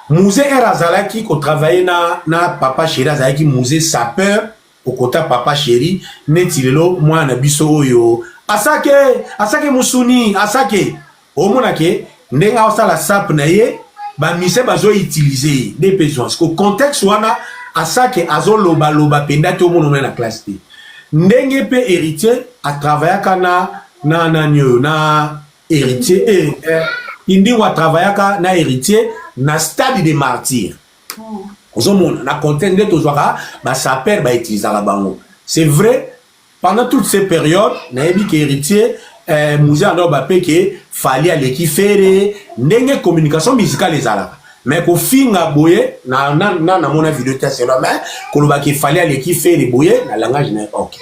Speaker 2: Mzee ere azalaki kotravaille na Papa Chéri, azalaki Mzee sapeur okota Papa Chéri, neti lelo mwana na biso oyo asake asake musuni asake, omona ke ndenge aosala sap na ye, bamise bazoutilize ye nde mpe zwa. Siko contexte wana, asake azolobaloba mpenza te, omona omona na classe te. Ndenge mpe Héritier atravaillaka na nani oyo, na Héritier Kindingo, atravaillaka na Héritier na Stade de Martyr. Ozomona na contexte nde tozwaka basaper, bautilisaka bango. C'est vrai, pendant toutes ces périodes, nayebi ke Héritier, Mzee ando bape ke Fally aleki Ferre, ndenge communication musicale ezalaka. Mais kofinga boye na namona video te selo, mais koloba ke Fally aleki Ferre boye na langage na, ok.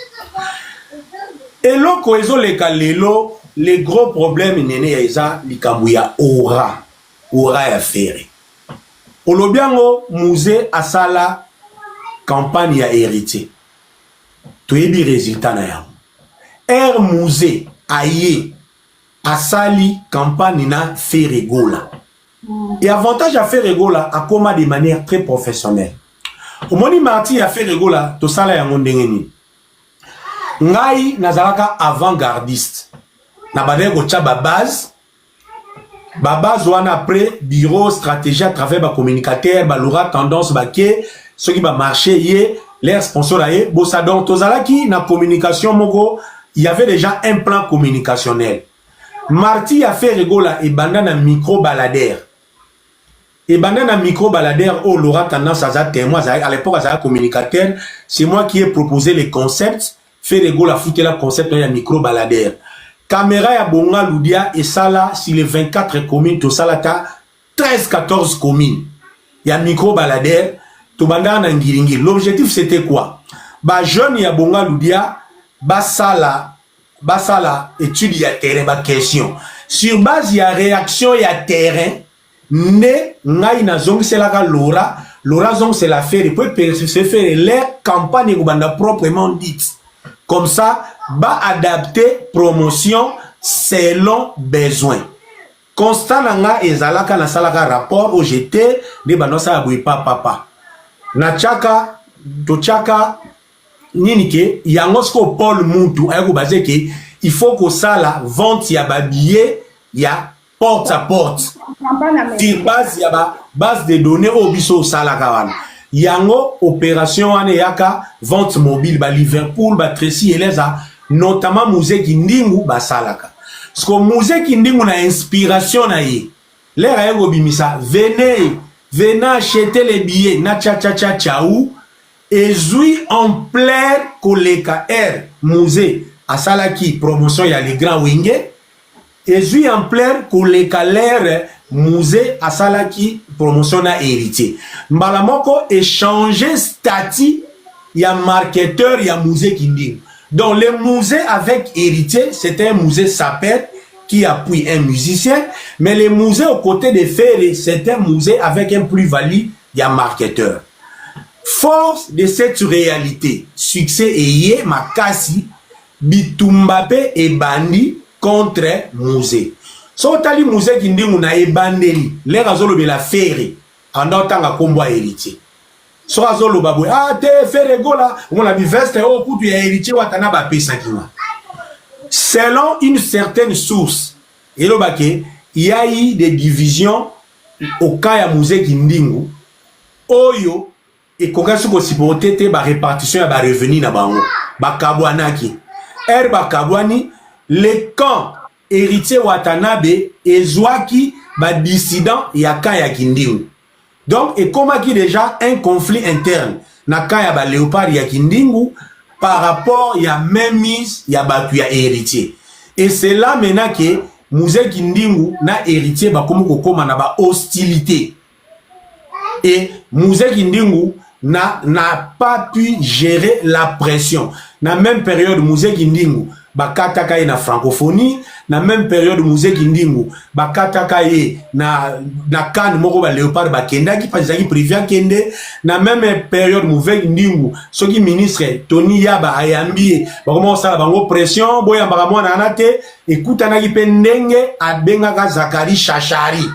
Speaker 2: Eloko ezoleka lelo, le gros problème nene ya eza likambo ya aura, aura ya Ferre. Olobi yango, Mzee asala campagne ya Héritier, toyebi résultat na yango. Ere Mzee aye asali campagne na Ferre Gola, et avantage ya Ferre Gola, akoma de manière très professionnelle. Omoni, Martyr ya Ferre Gola, tosala yango ndenge nini? Ngai nazalaka avant-gardiste, nabandaki kotya babase, babase wana. Après, bureau stratégie à travers bacommunicateur, balora tendance, bake soki bamarché ye, leur sponsor aye bosa. Donc tozalaki na communication moko, il y avait déjà un plan communicationnel. Marti ya Ferre Gola ebanda na micro baladeur, ebanda na micro baladeur oyo Laura Tendance aza témoin. À l'époque azalaki communicateur, c'est moi qui ai proposé les concepts. Ferre Gola afutela concept ya micro baladeur, caméra ya Bonga Ludia esala sur les 24 communes, tosala ta 13 14 communes ya micro baladeur. Tobandaka na Ngiringiri. L'objectif, c'était quoi? Bajeune ya Bonga Ludia basala étude ya terrain, baquestion sur base ya réaction ya terrain. Nde ngai nazongiselaka Lora, Lora azongisela Ferre po se faire leur campagne ekobanda proprement dite. Comme ça baadapte promotion selon besoin. Constat na nga ezalaka, nasalaka rapport OGT nde bando asala boye, papapa natiaka, totiaka nini ke yango. Sikoyo Paul Mutu aye kobaze ke il faut kosala vente ya babillet ya porte à porte sur base ya ba base de données oyo biso osalaka wana. Yango opération wana eyaka vente mobile, baliverpool, batracy eleza, notamment Muzeki Ndingu basalaka. Siko Muzeki Ndingu na inspiration na ye, lere aye kobimisa "Venez, venez acheter les billets" na cha cha cha chau, ezwi ampleur koleka air Musée asalaki promotion ya le grand Wenge, ezwi ampleur koleka lere Musée asalaki promotion na Héritier. Mbala moko échanger statut ya marketeur ya Musée Kindingu. Donc le Musée avec Héritier, c'était un musée sapeur qui appuie un musicien, mais le musée aux côtés de Ferré, c'est un musée avec un plus-value ya marketeur. Force de cette réalité, succès eye makasi, bitumba mpe ebandi contre Musée. So otali Musée Kindingu na ebandeli, lere azolobela Ferre, anda otanga nkombo ya Héritier. Soki azoloba boye, ah te, Ferre Gola, omona biveste oyo kutu ya Héritier Watana bapesaki nga. Selon une certaine source, elobake il y a eu des divisions au cas ya Musée Kindingu oyo ekokaki kosupporter te barépartition ya barevenu na bango. Bakabwanaki. Ere bakabwani, le camp Héritier Watanabe ezwaki badissident ya camp ya Kindingu. Donc ekomaki déjà un conflit interne na camp ya baléopard ya Kindingu par rapport ya mainmise ya bato ya Héritier. Et c'est là maintenant que Musée Kindingu na Héritier bakomi kokóma na bahostilité et Musée Kindingu n'a pas pu gérer la pression. Na même période, Musée Kindingu bakataka ye na francophonie. Na même période, Musée Kindingu bakataka ye na kane moko baléopard bakendaki parce ezalaki privé akende. Na même période, Musée Kindingu, soki ministre Tony Yaba ayambi ye, bakoma kosala bango pression, boyambaka mwana wana te. Ekutanaki mpe ndenge abengaka Zakari Shashari.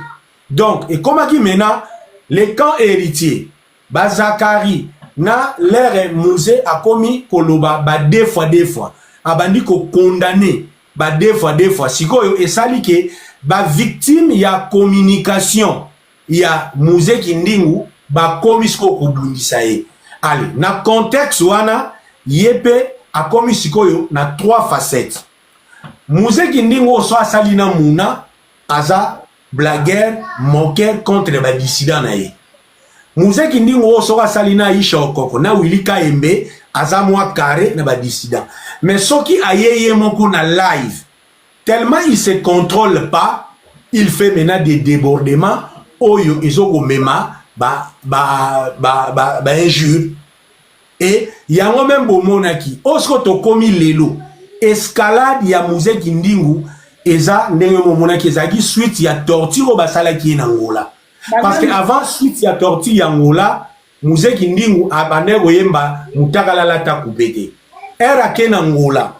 Speaker 2: Donc ekomaki maintenant le camp Héritier, bazakari na lere Musée akomi koloba ba deux fois deux fois, abandi kokondane ba deux fois deux fois. Sikoyo esali ke bavictime ya communication ya Musée Kindingu bakomi sikoyo kobundisa ye. Ale na contexte wana, ye mpe akomi sikoyo na trois facettes. Musée Kindingu oyo so asali na muna, aza blagueur, moqueur contre badissident na ye. Musée Kindingu oyo soki asali na Aisha Okoko na Willy Kayembe, aza mwa carré na badissident. Mais soki aye ye moko na live, tellement il se contrôle pas, il fait maintenant des débordements oyo ezokomema ba ba ba ba, ba injure. Et yango même bomonaki oyo sikoyo tokomi lelo, escalade ya Musée Kindingu eza ndenge momonaki, ezalaki suite ya torture oyo basalaki ye na Ngola. Parce que avant suite ya torture ya Ngola, Musée Kindingu abandaki koyemba mutakala, alata coupe te. Ere ake na Ngola,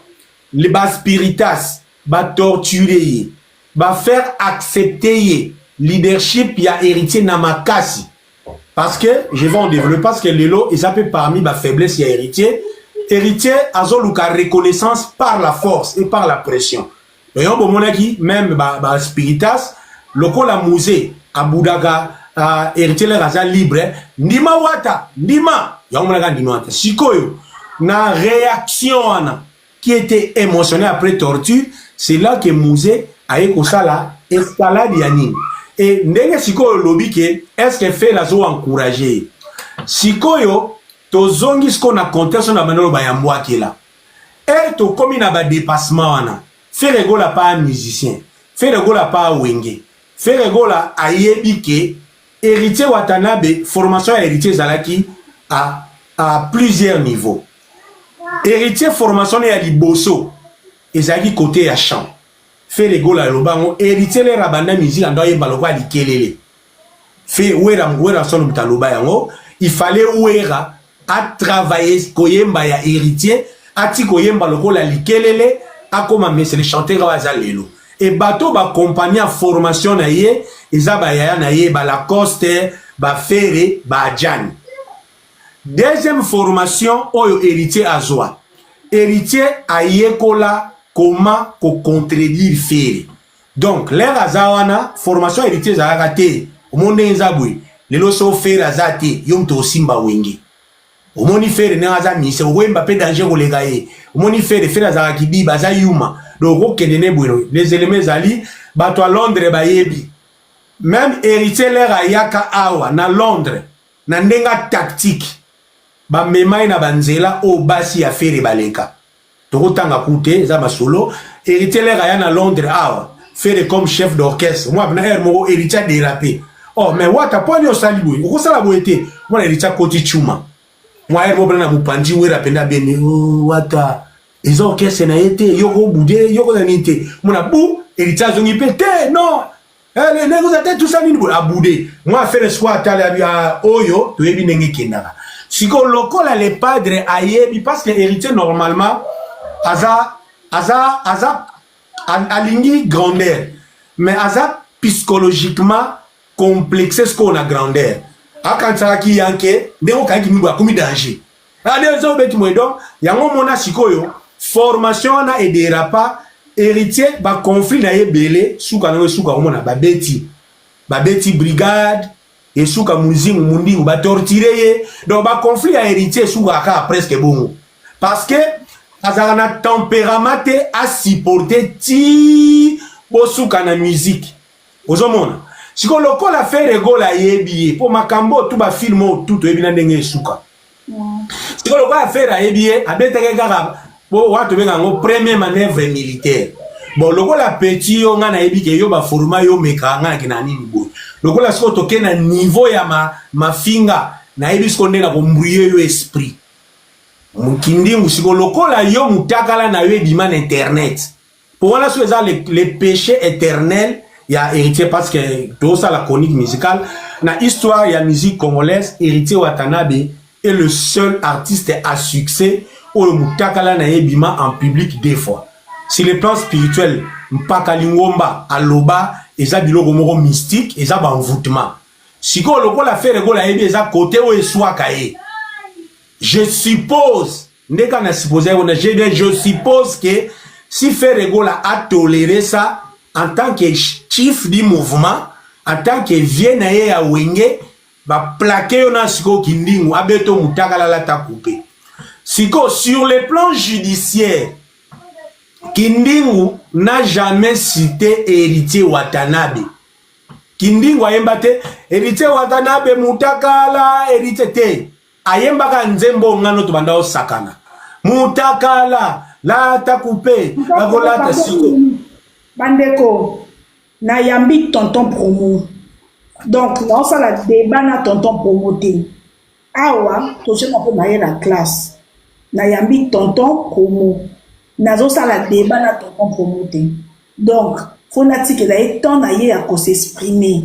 Speaker 2: baspiritas batorture ye, bafaire accepter ye leadership ya Héritier na makasi. Parce que je vais en développer, parce que lelo eza mpe parmi bafaiblesse ya Héritier. Héritier azoluka reconnaissance par la force et par la pression. Yango bomonaki même ba spiritas lokola musée abudaka Héritier lere aza libre, ndima Wata, ndima yango monaka, ndima Wata. Sikoyo na réaction wana qui était émotionnel après torture, c'est là que musée aye kosala escalade ya nini. E ndenge sikoyo olobi ke est ce que Ferre azo encourage ye, sikoyo tozongi sikoyo na contexte na banda oloba ya mbwakela. Ere tokomi na badépassement wana, Ferre Gola pa musicien, Ferre Gola pa Wenge, Ferre Gola ayebi ke Héritier Watanabe, formation ya Héritier ezalaki à plusieurs niveaux. Héritier, formation ya liboso ezalaki côté ya chant. Ferre Gola aloba yango, Héritier lere abanda musique, ando ayemba lokola likelele. Fe Wera, Wera sono moto aloba yango, il fallait Wera atravailler koyemba ya Héritier, ati koyemba lokola likelele, akoma mais le chanteur oyo aza lelo. E bato bakompagnie ya formation na ye eza bayaya na ye, balacoste, baFerre, baajani. Deuxième formation oyo Héritier azwa, Héritier ayekola comment kocontredire Ferre. Donc lere aza wana, formation Héritier ezalaka te. Omoni ndenge eza boye lelo, so Ferre aza te, yo moto osimba Wenge. Omoni Ferre ndenge aza mise, okoyemba mpe danger koleka ye. Omoni Ferre, Ferre azalaka kibiba, aza yuma, donc okokende ne boye. Les éléments ezali, bato ya Londres bayebi. Même Héritier lere ayaka awa na Londres, na ndenge tactique, bamema ye na banzela oyo basi ya Ferre baleka. Tokotanga ku te, eza masolo. Héritier lere aya na Londres awa, Ferre comme chef d'orchestre, mwa na aire moko Héritier adérape. Oh mais Wata, mpo ani osali boye? Okosala boye te. Mwana Héritier akoti cuma, mwa aire moko mpena na mopanzi. Wera mpenza abene, oh, Wata eza orchestre na ye te, yoko obude, yoko na nini te. Mona bu Héritier azongi mpe te, non, ndenge oza te, tusa nini boye, abude mwa affaire. Sikoyo atali abi oyo toyebi ndenge ekendaka. Sikoyo lokola le padre ayebi, parce que Héritier normalement aza alingi grandeur, mais aza psychologiquement complexé. Sikoyo na grandeur akanisakaki yanke ndenge okangaki mingi, akomi danger, ade eza obeti moye. Donc yango mona sikoyo formation wana edérapa. Héritier, baconflit na ye ebele, suka nango esuka komona babeti brigade, esuka muzimu mundingu batortire ye. Donc baconflit ya Héritier esukaka kaka presque bongo, parce que azalaka na tempérament te asupporte ti bosuka na musique. Ozomona sikoyo lokola Ferre Gola ayebi ye, mpo makambo oyo tu bafilm oyo tu toyebi na ndenge esuka. Sikoyo lokola Ferre ayebi ye, abetaki kaka po wana tobenga yango premier manœuvre militaire. Bon, lokola petit yo, ngai nayebi ke yo baforma yo, meka ngai nake na nini boye. Lokola sikoyo toke na niveau ya mafinga, nayebi sikoyo nde na kombrouiller yo esprit kindingu. Sikoyo lokola yo mutakala na yo ebima na internet, po wana soki eza le péché éternel ya Héritier, parce que tozosala chronique musicale na histoire ya musique congolaise, Héritier Watanabe est le seul artiste à succès oyo mutakala na ye ebima en public deux fois. Sur le plan spirituel, mpaka lingomba aloba eza biloko moko mystique, eza baenvoûtement. Sikoyo lokola Ferre Gola ayebi eza côté oyo eswaka ye, je suppose nde kaka na suppose wana, je bien, je suppose que si Ferre Gola a toléré ça en tant que chef du mouvement, en tant que vieux na ye ya Wenge, baplaquer yo na sikoyo kindingu abeto mutakala alata coupe. Sikoyo sur le plan judiciaire, Kindingu n'a jamais cité Héritier Watanabe. Kindingu ayemba te Héritier Watanabe mutakala Héritier te. Ayembaka nzembo ngano tobanda osakana mutakala lata coupe bakolata. Siko
Speaker 1: Bandeko, nayambi tonton Promo, donc naosala débat na tonton Promo te. Awa tosenga mpo naye na classe, nayambi tonton Promo, nazosala débat na tonton Promo te. Donc faut natikela ye temps na ye ya kos'exprimer.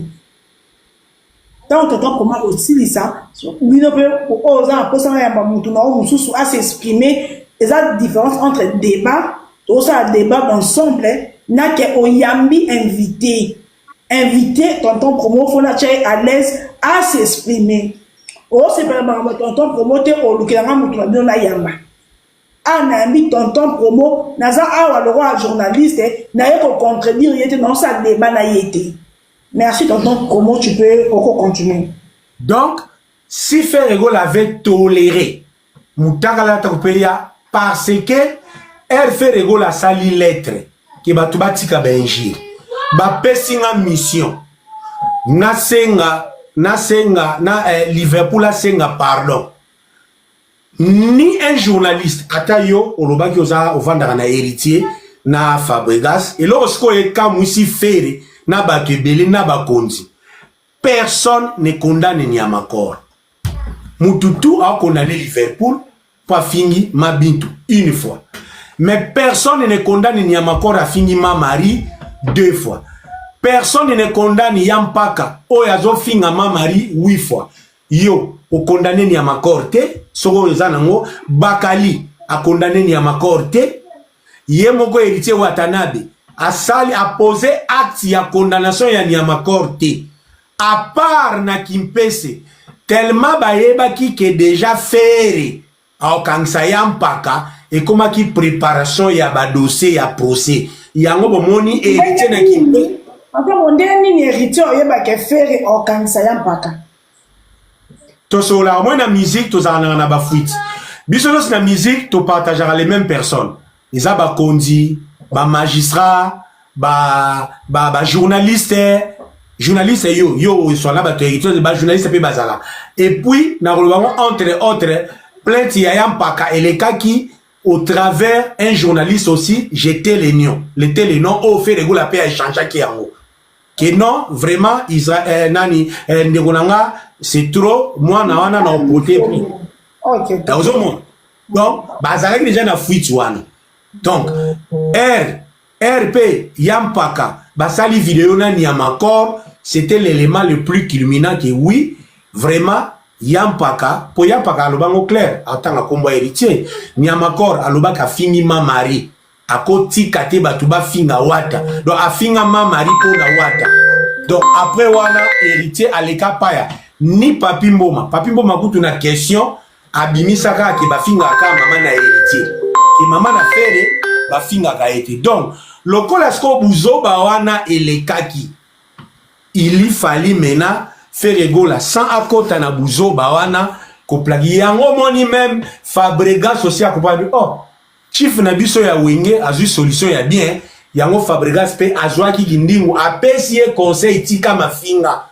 Speaker 1: Ntango tonton Promo akosilisa, bino mpe oyo oza na mposa nayamba motu na oyo mosusu as'exprimer. Eza différence entre débat, tozosala débat d'ensemble, nake oyambi invité. Tonton Promo, faut natia ye à l'aise as'exprimer. Osepela makambo ya tonton Promo te, olukelanga motu na bino nayamba. Awa nayambi tonton promo, naza awa lokola journaliste, naye ko contredire ye te, naosala debat na ye te. Merci tonton promo, tu peux oko continuer.
Speaker 2: Donc, si Ferre Gola avait toléré Mutakala Takupeya parce que R Ferre Gola asali lettre ke bato batika ba injure, bapesi nga mission nasenga nasenga na Liverpool asenga pardon. Ni un journaliste, ata yo olobaki oza ovandaka na Héritier na Fabregas, eloko sikoyo ekamwisi Ferre na bato ebele na bakonzi, personne ne condamne Niamakor. Mutu tu akondamne Liverpool mpo afingi ma Bintu une fois, mais personne ne condamne Niamakor afingi ma Marie deux fois. Personne ne condamne Yampaka oyo azofinga ma Marie huit fois. Yo okondamne Niamakor te. Soki oyo eza nango Bakali akondamne Niamakor te. Ye moko Héritier Watanabe asali apose acte ya condamnation ya Niamakor te, à part na Kimpese, tellement bayebaki ke déjà Ferre aokangisa ya mpaka, ekomaki préparation ya badossier ya procès. Yango bomoni Héritier na Kimpese.
Speaker 1: Ata ndenge nini Héritier oyebaka Ferre okangisa ya mpaka?
Speaker 2: Tosololaka moi na musique, tozalaka na bafuite. Biso nyonso na musique topartageaka les mêmes personnes, eza bakonzi, bamagistrat, bajournaliste, ba journaliste. Yo oswala bato ya Héritier, bajournaliste mpe bazala. Et puis nakoloba ngo, entre autres, plainte ya mpaka elekaki au travers un journaliste aussi, j'étais le nom le le nom oyo Ferre Gola mpe aéchangeaki yango ke non, vraiment Israël nani ndeko na nga, c'est trop, mwana wana na opote. Ozomona, donc bazalaki déjà na fuite wana. Donc r rp ya mpaka basali video nani ya Makor, c'était l'élément le plus culminant que oui, vraiment ya mpaka, mpo ya mpaka alobango clair, atanga nkombo ya Héritier. Niamakor alobaki afingi ma Marie, akotika te bato bafinga Wata, donc afinga ma Marie mpo na Wata. Donc après wana Héritier aleka paya ni Papi Mboma. Papi Mboma kutu na question abimisaka ake bafingaka kaka mama na Héritier, ke mama na Ferre bafingaka ye te. Donc lokola sikoyo buzoba wana elekaki, il fallait maintenant Ferre Gola sans akota na buzoba wana koplaki yango. Moni même Fabregas aussi akopani, oh, chief na biso ya Wenge azwi solution ya bien. Yango Fabregas mpe azwaki kindingu, apesi ye conseil, tika mafinga,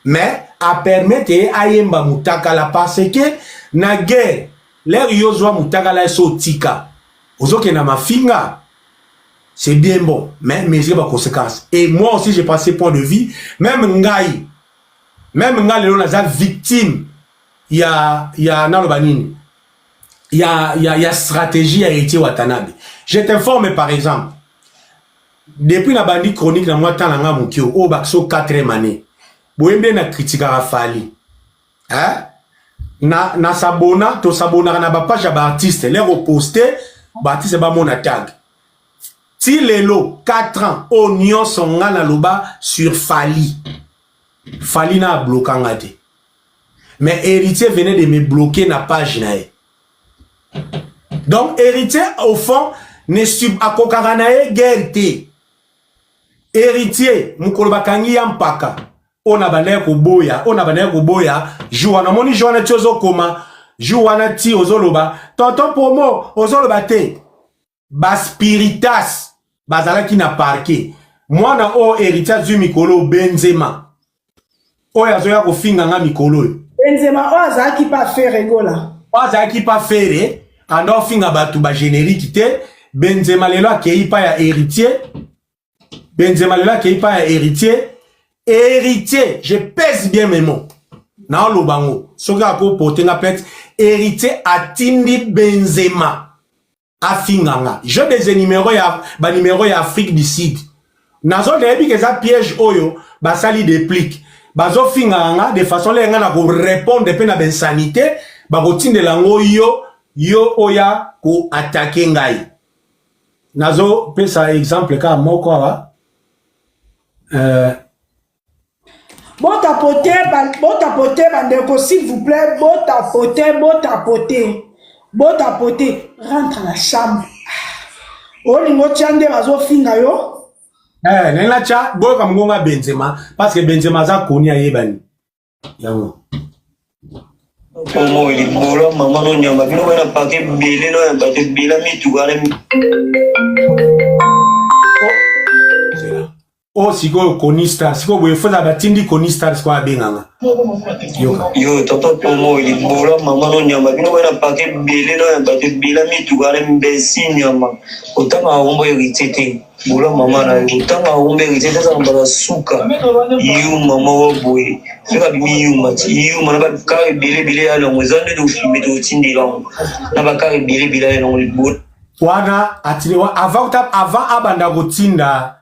Speaker 2: mais apermettre ye ayemba mutakala, parce que na guerre l'heure yo ozwa mutakala eso otika ozokenda mafinga, c'est bien bon, mais mesurer ba conséquences. Et moi aussi, j'ai passé point de vue. Même ngai, même ngai lelo naza victime ya naloba nini, ya stratégie ya Héritier Watanabe. Je t'informe, par exemple, depuis na bandi chronique na mwa temps na nga moke oyo bakiso 4e année, boyembi na critiquaka Fally, hein? Na sabona tosabonaka na bapage ya baartiste, l'heure oposte, baartiste bamona tag. Ti lelo 4 ans oyo nyonso nga naloba sur Fally, Fally na ablokanga te, mais Héritier venait de me bloquer na page na ye. Donc Héritier au fond ne sub akokaka na ye guerre te. Héritier, mokolo bakangi ya mpaka oyo na bandaki koboya, oyo na bandaki koboya jour wana, omoni jour wana ti ozokoma, jour wana ti ozoloba tonton promo, ozoloba te, baspiritas bazalaki na parquet. Mwana oyo Héritier azwi mikolo, Benzema oyo azoya kofinga nga mikolo oyo.
Speaker 1: Benzema oyo azalaki pa Ferre Gola.
Speaker 2: Oyo azalaki pa Ferre, anda ofinga bato bagénérique te. Benzema lelo akei pa ya Héritier. Benzema lelo akei pa ya Héritier. Héritier, je pèse bien mes mots, naoloba ngo soki akoporte nga plainte, Héritier atindi Benzema afinga nga. J'ai des numéros ya banuméro ya Afrique du Sud, nazo nayebi ke eza piège oyo basali déplique, bazofingaka nga de façon lenge nga na korépondre mpe na bainsanité bakotindela yango yo oya koattaquer ngai. Nazopesa exemple kaka moko awa.
Speaker 1: Botapote, botapote bandeko, s'il vous plaît, botapote, botapote. Botapote, rentre à la chambre. Olingo tia nde bazofinga yo.
Speaker 2: Eh, ndenge natya boyoka mongongo ya Benzema parce que Benzema aza koni ayebani yango.
Speaker 4: Omo libolo mama no nyama bino bana pake ebele no ya bato ebele mituka na
Speaker 2: Zela. O sikoyo Koni Star, sikoyo boye foza batindi Koni Star sikoyo abenganga. Yoka.
Speaker 4: Yo tonton Pomo libolo mama no nyama bino bana pake ebele no ya bato ebele mituka na mbesi nyama otanga kombo héritier te bola mama na yo otanga kombo héritier te ezaka mbala suka yo mama wa boye soki abimi yuma ti yuma na bakar ebele ebele ya longo eza nde tofilme totindela yango na bakar ebele ebele ya longo libolo
Speaker 2: Wana atindi wa avant avant abanda kotinda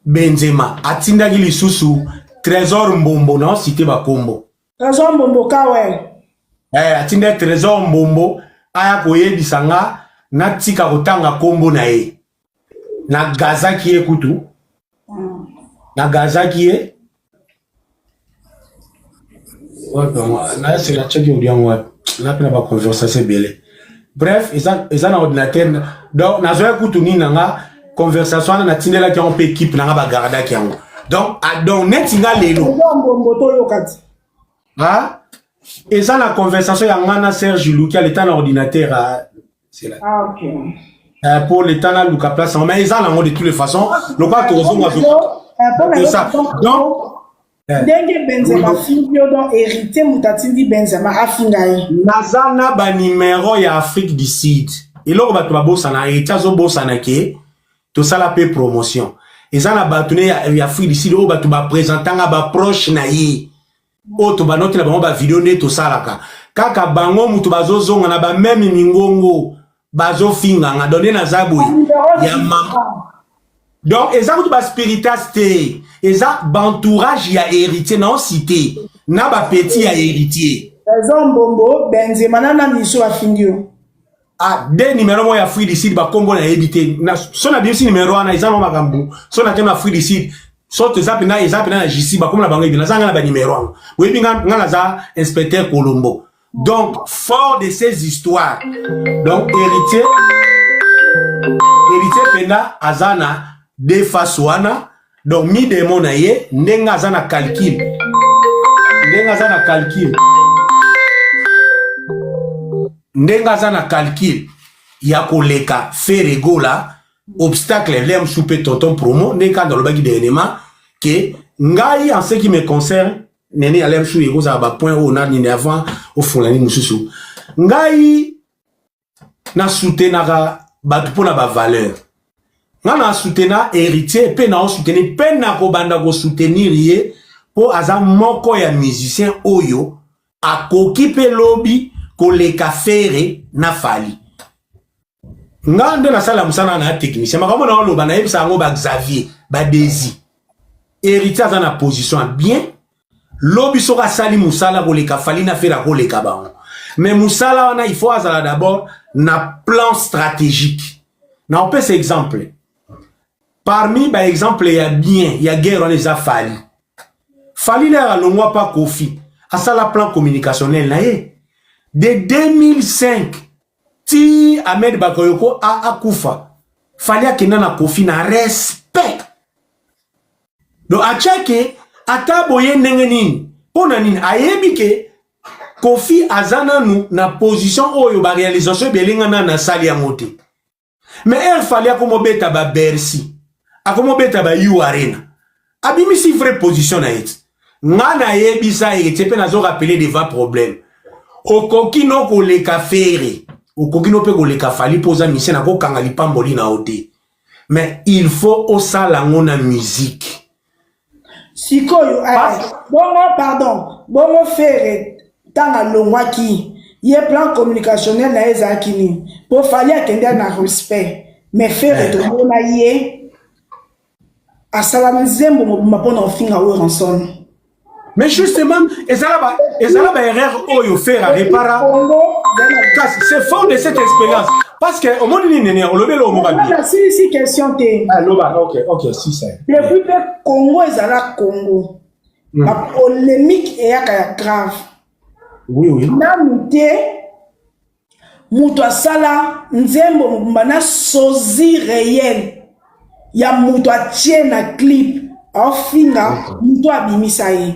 Speaker 2: Benzema atindaki lisusu Trésor Mbombo na cité bakombo.
Speaker 1: Trésor Mbombo kawe.
Speaker 2: Eh, atindaki Trésor Mbombo aya koyebisa nga natika kotanga kombo na ye. Nagazaki ye kutu. Nagazaki ye. Wapi yango? Nasela tiaki audio yango wapi? Na mpe na ba conversation ebele. Bref, eza, eza na ordinateur. Donc, nazwaki kutu nini na nga conversation wana natindelaki yango mpe équipe na nga bagardaki yango. Donc, ah, donc neti nga lelo.
Speaker 1: Trésor Mbombo toyoka ti.
Speaker 2: Ah, eza na conversation ya nga na Serge Luki aleta na ordinateur. Ah, c'est là.
Speaker 1: Ah, ok.
Speaker 2: Pour l'état na luka place mais eza nango de toutes les façons lokola tokozonga
Speaker 1: mpona
Speaker 2: ça. Donc
Speaker 1: ndenge Benzema afingi yo, donc héritier moto atindi Benzema afinga ye.
Speaker 2: Naza na banimero ya Afrique du Sud. Eloko bato babosana, héritier azobosana ke tosala mpe promotion. Eza na bato ne ya Afrique du Sud oyo bato baprésentanga baproche na ye oyo tobanotela bango bavideo nde tosalaka kaka bango mutu bazozonga na bameme mingongo bazofinganga. Donc nde naza boye ya mama. Donc eza kutu baspiritas te, eza baentourage ya héritier na ocité na bapeti ya héritier.
Speaker 1: Trésor Mbombo, Benzema na nani so afingi yo?
Speaker 2: Ah, de numéro moko ya Afrique du Sud, bakombo nayebi te. So nabimisi numéro wana, eza na makambo. So nakende na Afrique du Sud, so toza mpena, eza mpena na justice, bakombo na bango yebi. Naza nga na banimero yango, oyebi nga, nga naza inspecteur Colombo. Donc fort de ces histoires, donc héritier mpena aza na deux faces wana. Donc midemo na ye ndenge aza na calcul, ndenge aza na calcul, ndenge aza na calcul ya koleka Ferre Gola, obstacle le mosusu mpe tonton promo. Ndenge kanda alobaki dernièrement ke ngai, en ce qui me concerne, nene ya mosusu ekozala bapoint oyo na nini avant ofungola nini mosusu. Ngai nasoutenaka bato mpo na bavaleur. Nga na soutena héritier mpe na osoutenir mpe na kobanda kosoutenir ye mpo aza moko ya musicien oyo akoki mpe lobi koleka Ferre na Fally. Nga nde nasala mosala na technicien, makambo na oloba nayebisa yango ba Xavier badesi. Héritier aza na position ya bien. Lobi soki asali mosala koleka Fally na Ferre, akoleka bango. Mais mosala wana, il faut azala d'abord na plan stratégique. Na opesa exemple, parmi baexemple ya bien ya guerre wana eza Fally. Fally lere alongwa pa Kofi, asala plan communicationnel na ye de 2005 ti Ahmed Bakayoko akufa. Fally akenda na Kofi na respect. Donc atiake ata boye ndenge nini, mpo na nini? Ayebi ke Kofi aza nanu na position oyo baréalisation ebele nga nanu asali yango te. Mais ere Fally akomobeta baBercy, akomobeta ba U Arena, abimisi vraie position na ye ti. Nga nayebisa héritier mpe nazorappeler devant problème: okoki no koleka Ferre, okoki no mpe koleka Fally mpo oza musicien, nakokanga lipamboli na yo te, mais il faut osala yango na musique.
Speaker 1: Sikoyo bongo, pardon, bongo Ferre ntango alongwaki ye, plan communicationnel na ye ezalaki nini? Mpo Fally akende na respect, mais Ferre tomona ye asala nzembo mobimba mpona kofinga Werrason.
Speaker 2: Mais justement, ezala ba erreur oyo Ferre arépara. Kasi c'est fort de cette expérience, parce que omoni nini, nene olobi eloko moko
Speaker 1: bien. Nasilisi question te.
Speaker 2: Ah, loba. Ok, si ça.
Speaker 1: Depuis mpe Congo ezala Congo, bapolémique eyaka ya grave.
Speaker 2: Oui.
Speaker 1: Nanu te. Moto asala nzembo mobimba na sosie réel ya moto atie na clip, aofinga moto abimisa ye.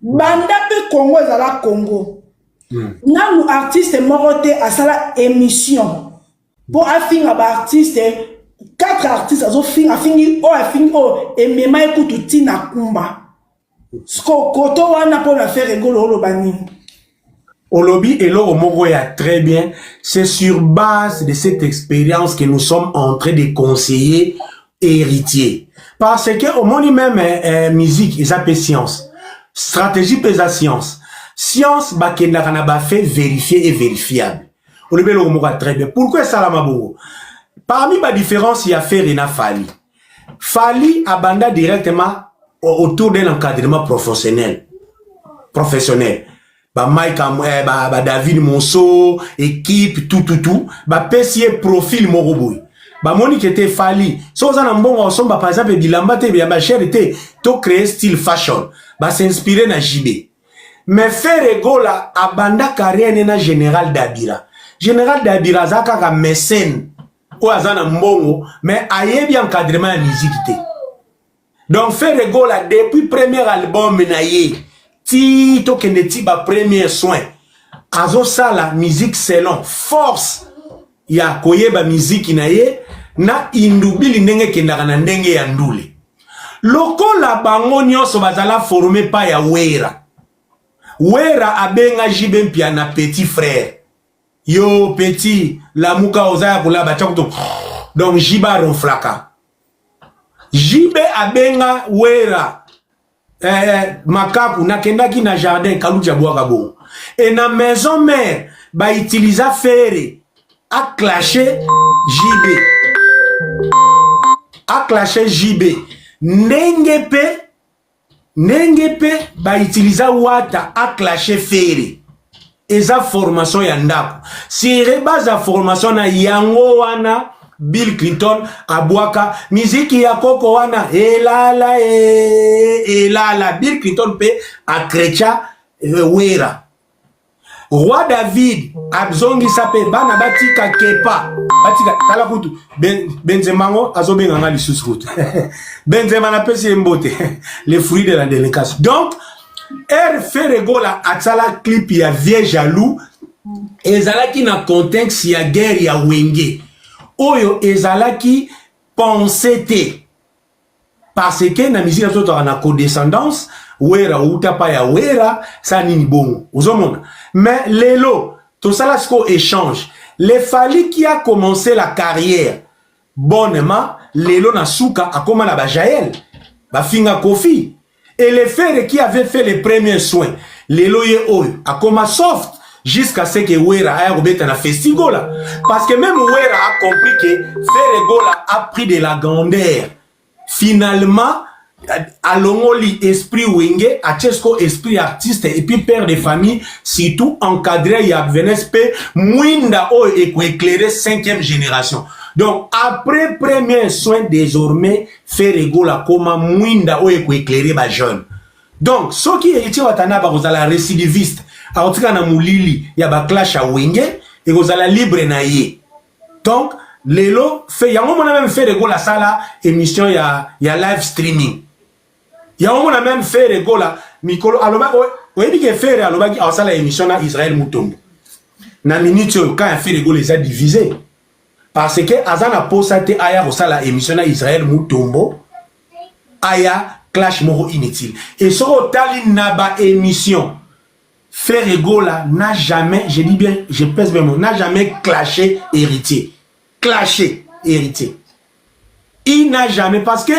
Speaker 1: Banda mpe Congo ezala Congo, nanu artiste moko te asala émission mpo afinga baartiste. Quatre artistes azofinga, afingi oyo, afingi oyo, emema ye kutu ntina kumba. Siko koto wana mpo na Ferre Gola, oloba nini?
Speaker 2: Olobi eloko moko ya très bien. C'est sur base de cette expérience que nous sommes en train de conseiller Héritier, parce que omoni, même musique eza mpe science, stratégie mpe eza science. Science bakendaka na bafaits vérifié et vérifiable. Olobi eloko moko ya très bien. Pourquoi esalama bongo? Parmi badifférence ya Ferre na Fally, Fally abanda directement autour d'un encadrement professionnel, ba Mike, ba David Monso, équipe, tout tout tout. Bapesi ye profil moko boye, bamoni ke te, Fally, so oza na mbongo osomba par exemple bilamba te, bilamba cher te, to créer style fashion, bas'inspirer na JB. Mais Ferre Gola abanda carrière ne na Général Dabira. Général Dabira aza kaka mécène oyo aza na mbongo, mais ayebi encadrement ya musique te. Donc Ferre Gola, depuis premier album na ye ti tokende ti ba premier soin, azosala musique selon force ya koyeba miziki na ye na indubili, ndenge ekendaka na ndenge ya ndule. Lokola bango nyonso bazala formé pa ya Wera. Wera abenga JB Mpiana petit frère. Yo petit, lamuka, oza ya kolaba tia kutu. Donc JB aronflaka. JB abenga Wera makaku. Nakendaki na jardin Kaluti, abwaka bongo. E na Maison Mère bautiliza Ferre aclashe JB, aclashe JB, ndenge mpe bautiliza Wata aclashe Ferre. Eza formation ya ndako, sur base ya formation na yango wana Bill Clinton abwaka miziki ya koko wana elala e, elala. Bill Clinton mpe akrecha Wera. Roi David azongisa mpe bana batika kepa, batika. Tala kutu Benzema ngo azobenga nga lisusu kutu. Benzema, napesi ye mbote, le fruit de la délinquance. Donc r Ferre Gola atsala clip ya Vieux Jaloux, ezalaki na contexte ya guerre ya Wenge oyo ezalaki pensé te, parce que na musique na biso tozalaka na condescendance. Wera outa pa ya Wera sa nini bongo, ozomona. Mais lelo tosala sikoyo échange. Le Fally qui a commencé la carrière bonnement, lelo na suka akóma na bajael, bafinga Kofi. Et le Ferre qui avait fait les premiers soins, lelo ye oyo akóma soft jusqu'à ce que Wera aya kobeta na Festigola, parce que même Wera a compris que Ferre Gola a pris de la grandeur. Finalement alongoli esprit Wenge, atie siko esprit artiste et puis père de famille, surtout encadré ya Venes mpe mwinda oyo ekoéclairer cinquième génération. Donc après premier soin, désormais Ferre Gola koma mwinda oyo ekoéclairer bajeune. Donc soki Héritier Watanabe akozala récidiviste, akotika na molili ya baclash ya Wenge, ekozala libre na ye. Donc lelo fe yango mona, même Ferre Gola asala émission ya live streaming. Yango mona, même Ferre Gola mikolo aloba, oyebi ke Ferre alobaki asala émission na Israel Mutombo. Na minute oyo, ka ya Ferre Gola eza divisé, parce que aza na posa te aya kosala émission na Israel Mutombo, aya clash moko inutile. Et soki otali na baémission, Ferre Gola n'a jamais, je dis bien, je pèse bien, n'a jamais clashé Héritier. Clashé Héritier, il n'a jamais, parce que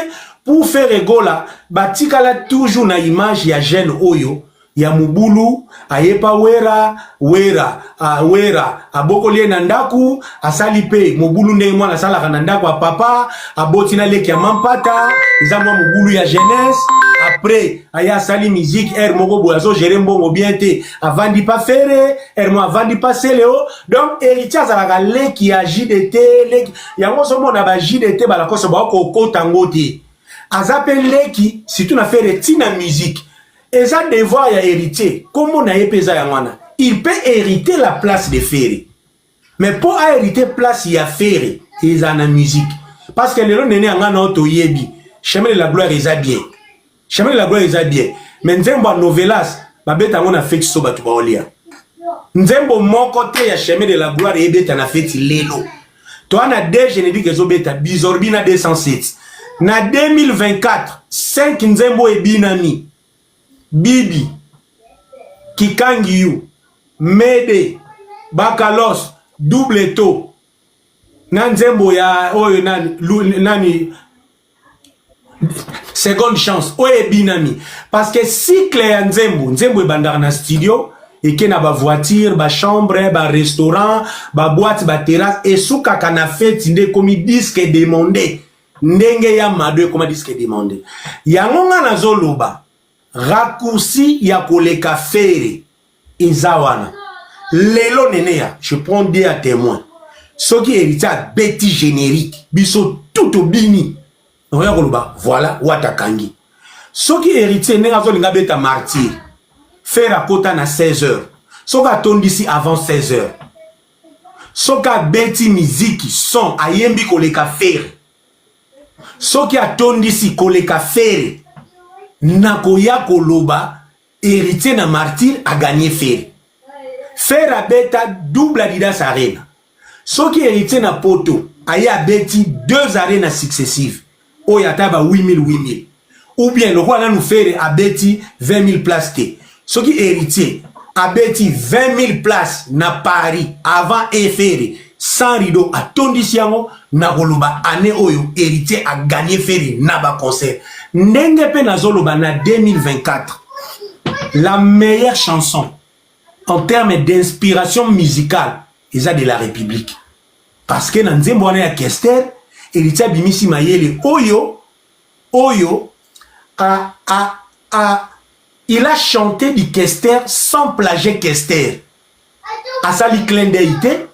Speaker 2: pour Ferre Gola, batikala toujours na image ya jeune oyo ya mobulu, ayepa Wera. Wera Wera abokoli ye na ndako, asali mpe mobulu ndenge mwana asalaka na ndako ya papa, aboti na leki ya mampata, eza mwa mobulu ya jeunesse. Après aye asali musique aire moko boye, azogérer mbongo bien te, avandi pa Ferre aire mo, avandi pa Celeo. Donc Héritier azalaka leki ya JDT, leki yango ozomona ba JDT balakoso bakokota yango te. Aza mpe leki surtout na Ferre. Ntina musique eza devoir ya Héritier, kombo na ye mpe eza yango wana. Il peut hériter la place de Ferre. Mais mpo ahérite place ya Ferre, ezala na musique, parce que lelo nene yanga na oyo toyebi, Chemin de la gloire eza bien, Chemin de la gloire eza bien, mais nzembo ya Novelas babeta yango na feti, so bato baolia nzembo moko te ya Chemin de la gloire eyebeta na feti. Lelo toa na deux générique ezobeta Bizorbi na 207. Na 2024, 5 nzembo ebinami: Bibi Kikangi, Yu Mede, Bakalos, Double To na nzembo ya oyo nani, nani, Seconde chance, oyo ebinami, parce que cycle ya nzembo, nzembo ebandaka na studio, eke na bavoiture, bachambre, barestaurant, baboîte, baterrasse, esukaka na feti nde ekomi disque demandé. Ndenge ya Mado ekoma disque demandé, yango nga nazoloba raccourci ya koleka Ferre eza wana. Lelo nene ya, je prends Dieu à témoin, soki Héritier abeti générique, biso tout tobini, oya koloba voilà, watakangi. Soki Héritier, ndenge azolinga abeta Martyr, Ferre akota na 16 heures, soki atondisi avant 16 heures, soki abeti miziki son, ayembi koleka Ferre, soki atondisi koleka Ferre, nakoya koloba Héritier na Martyr aganye Ferre. Ferre abeta double Adidas Arena. Soki Héritier na Poto aye abeti deux arena successives oyo ata ba 8000 8000, ou bien lokola nanu Ferre abeti 20 000 place te, soki Héritier abeti 20 000 place na Paris avant e Ferre sans rideau atondisi yango, na koloba année oyo Héritier aganye Ferre na baconcert. Ndenge mpe nazoloba, na 2024, la meilleure chanson en termes d'inspiration musicale eza de la République, parce que na nzembo wana ya Kester, Héritier abimisi mayele oyo a, il a chanté du Kester sans plagier. Kester asali clin d'œil te.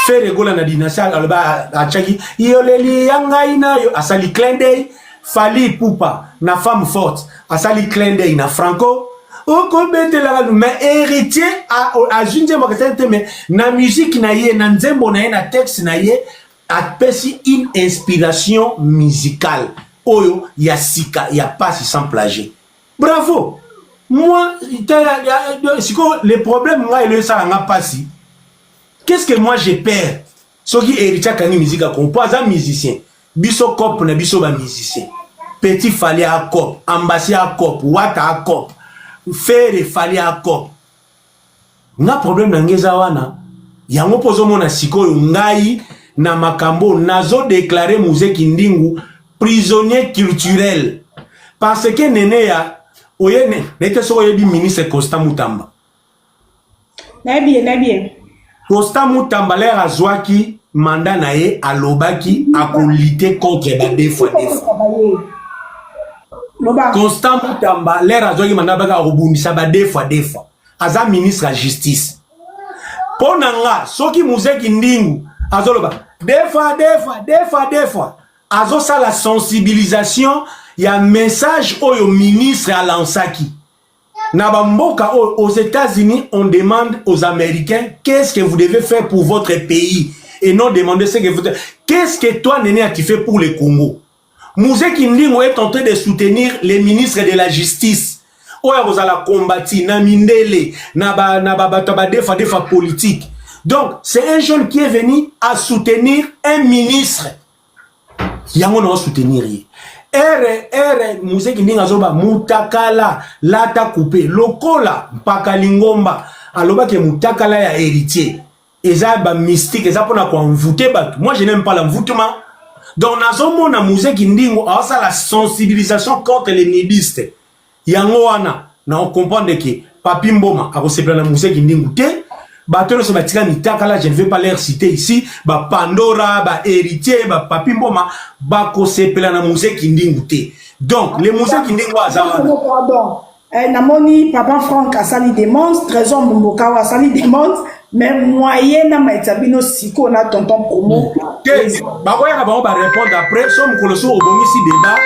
Speaker 2: Ferre Gola na Dynastie aloba, atiaki yoleli ya ngai na yo, asali clin d'œil. Fally Ipupa na Femme forte asali clin d'œil na Franco okobetelaka. Mais Héritier azwi nzembo akesali te, mais na musique na ye, na nzembo na ye, na texte na ye, apesi une inspiration musicale oyo ya sika, ya pasi, sans plagier. Bravo. Moi, sikoyo le problème ngai elo esala nga pasi, qu'est-ce que moi j'ai peur? Soki Héritier akangi musique ya Congo, mpo aza musicien, biso cope na biso bamusicien, Petit Fally acop, Ambasi acop, Wata acop, Ferre, Fally acop, nga problème na ngai eza wana. Yango mpo ozomona sikoyo ngai na makambo nazodéclarer Muzeki Ndingu prisonnier culturel, parce que nene ya oye nete, soki oyebi ministre Constant Mutamba.
Speaker 1: Nayebi ye, nayebi ye.
Speaker 2: Constant Mutamba, l'heure azwaki mandat na ye, alobaki akolutter contre ba deux fois deux fois.
Speaker 1: Loba.
Speaker 2: Constant Mutamba, l'heure azwaki mandat, baka akobundisa ba deux fois deux fois. Aza ministre ya justice. Mpo na nga, soki Muzeki Ndingu azoloba deux fois deux fois, deux fois deux fois, azosala sensibilisation ya message oyo ministre alansaki na bamboka oyo. Aux États-Unis, on demande aux Américains qu'est-ce que vous devez faire pour votre pays et non demander ce que vous, qu'est-ce que toi, Néné, as-tu fait pour le Congo. Muzeki Ndingo est en train de soutenir les ministres de la justice oyo akozala kombati na mindele na ba na ba bato ya badefa defa politique. Donc c'est un jeune qui est venu à soutenir un ministre, yango na osoutenir ye. Ere ere Muzeki ndenge azoba mutakala lata coupe lokola mpaka lingomba, alobaki mutakala ya Héritier eza bamystique, eza mpona koenvoûter bato. Moi, je n'aime pas l'envoûtement. Donc nazomona Muzeki Ndingo aosala sensibilisation contre les nudistes. Yango wana na ocomprendre ke Papi Mboma akosepela na Muzeki Ndingu te. Bato nyonso batika mitakala, je ne vais pas leur citer ici, bapandora, bahéritier, bapapi Mboma, bakosepela na Muzeki Ndingu te. Donc le Muzeki Ndingu aza wana.
Speaker 1: Pardon, namoni papa Frank asali demande, Trésor Mbombokawa asali demande, mais moyen na maetisa bino sikoyo na tonton promo.
Speaker 2: Te, bakoyaka bango barépondre après. So mokolo so obongisi débat.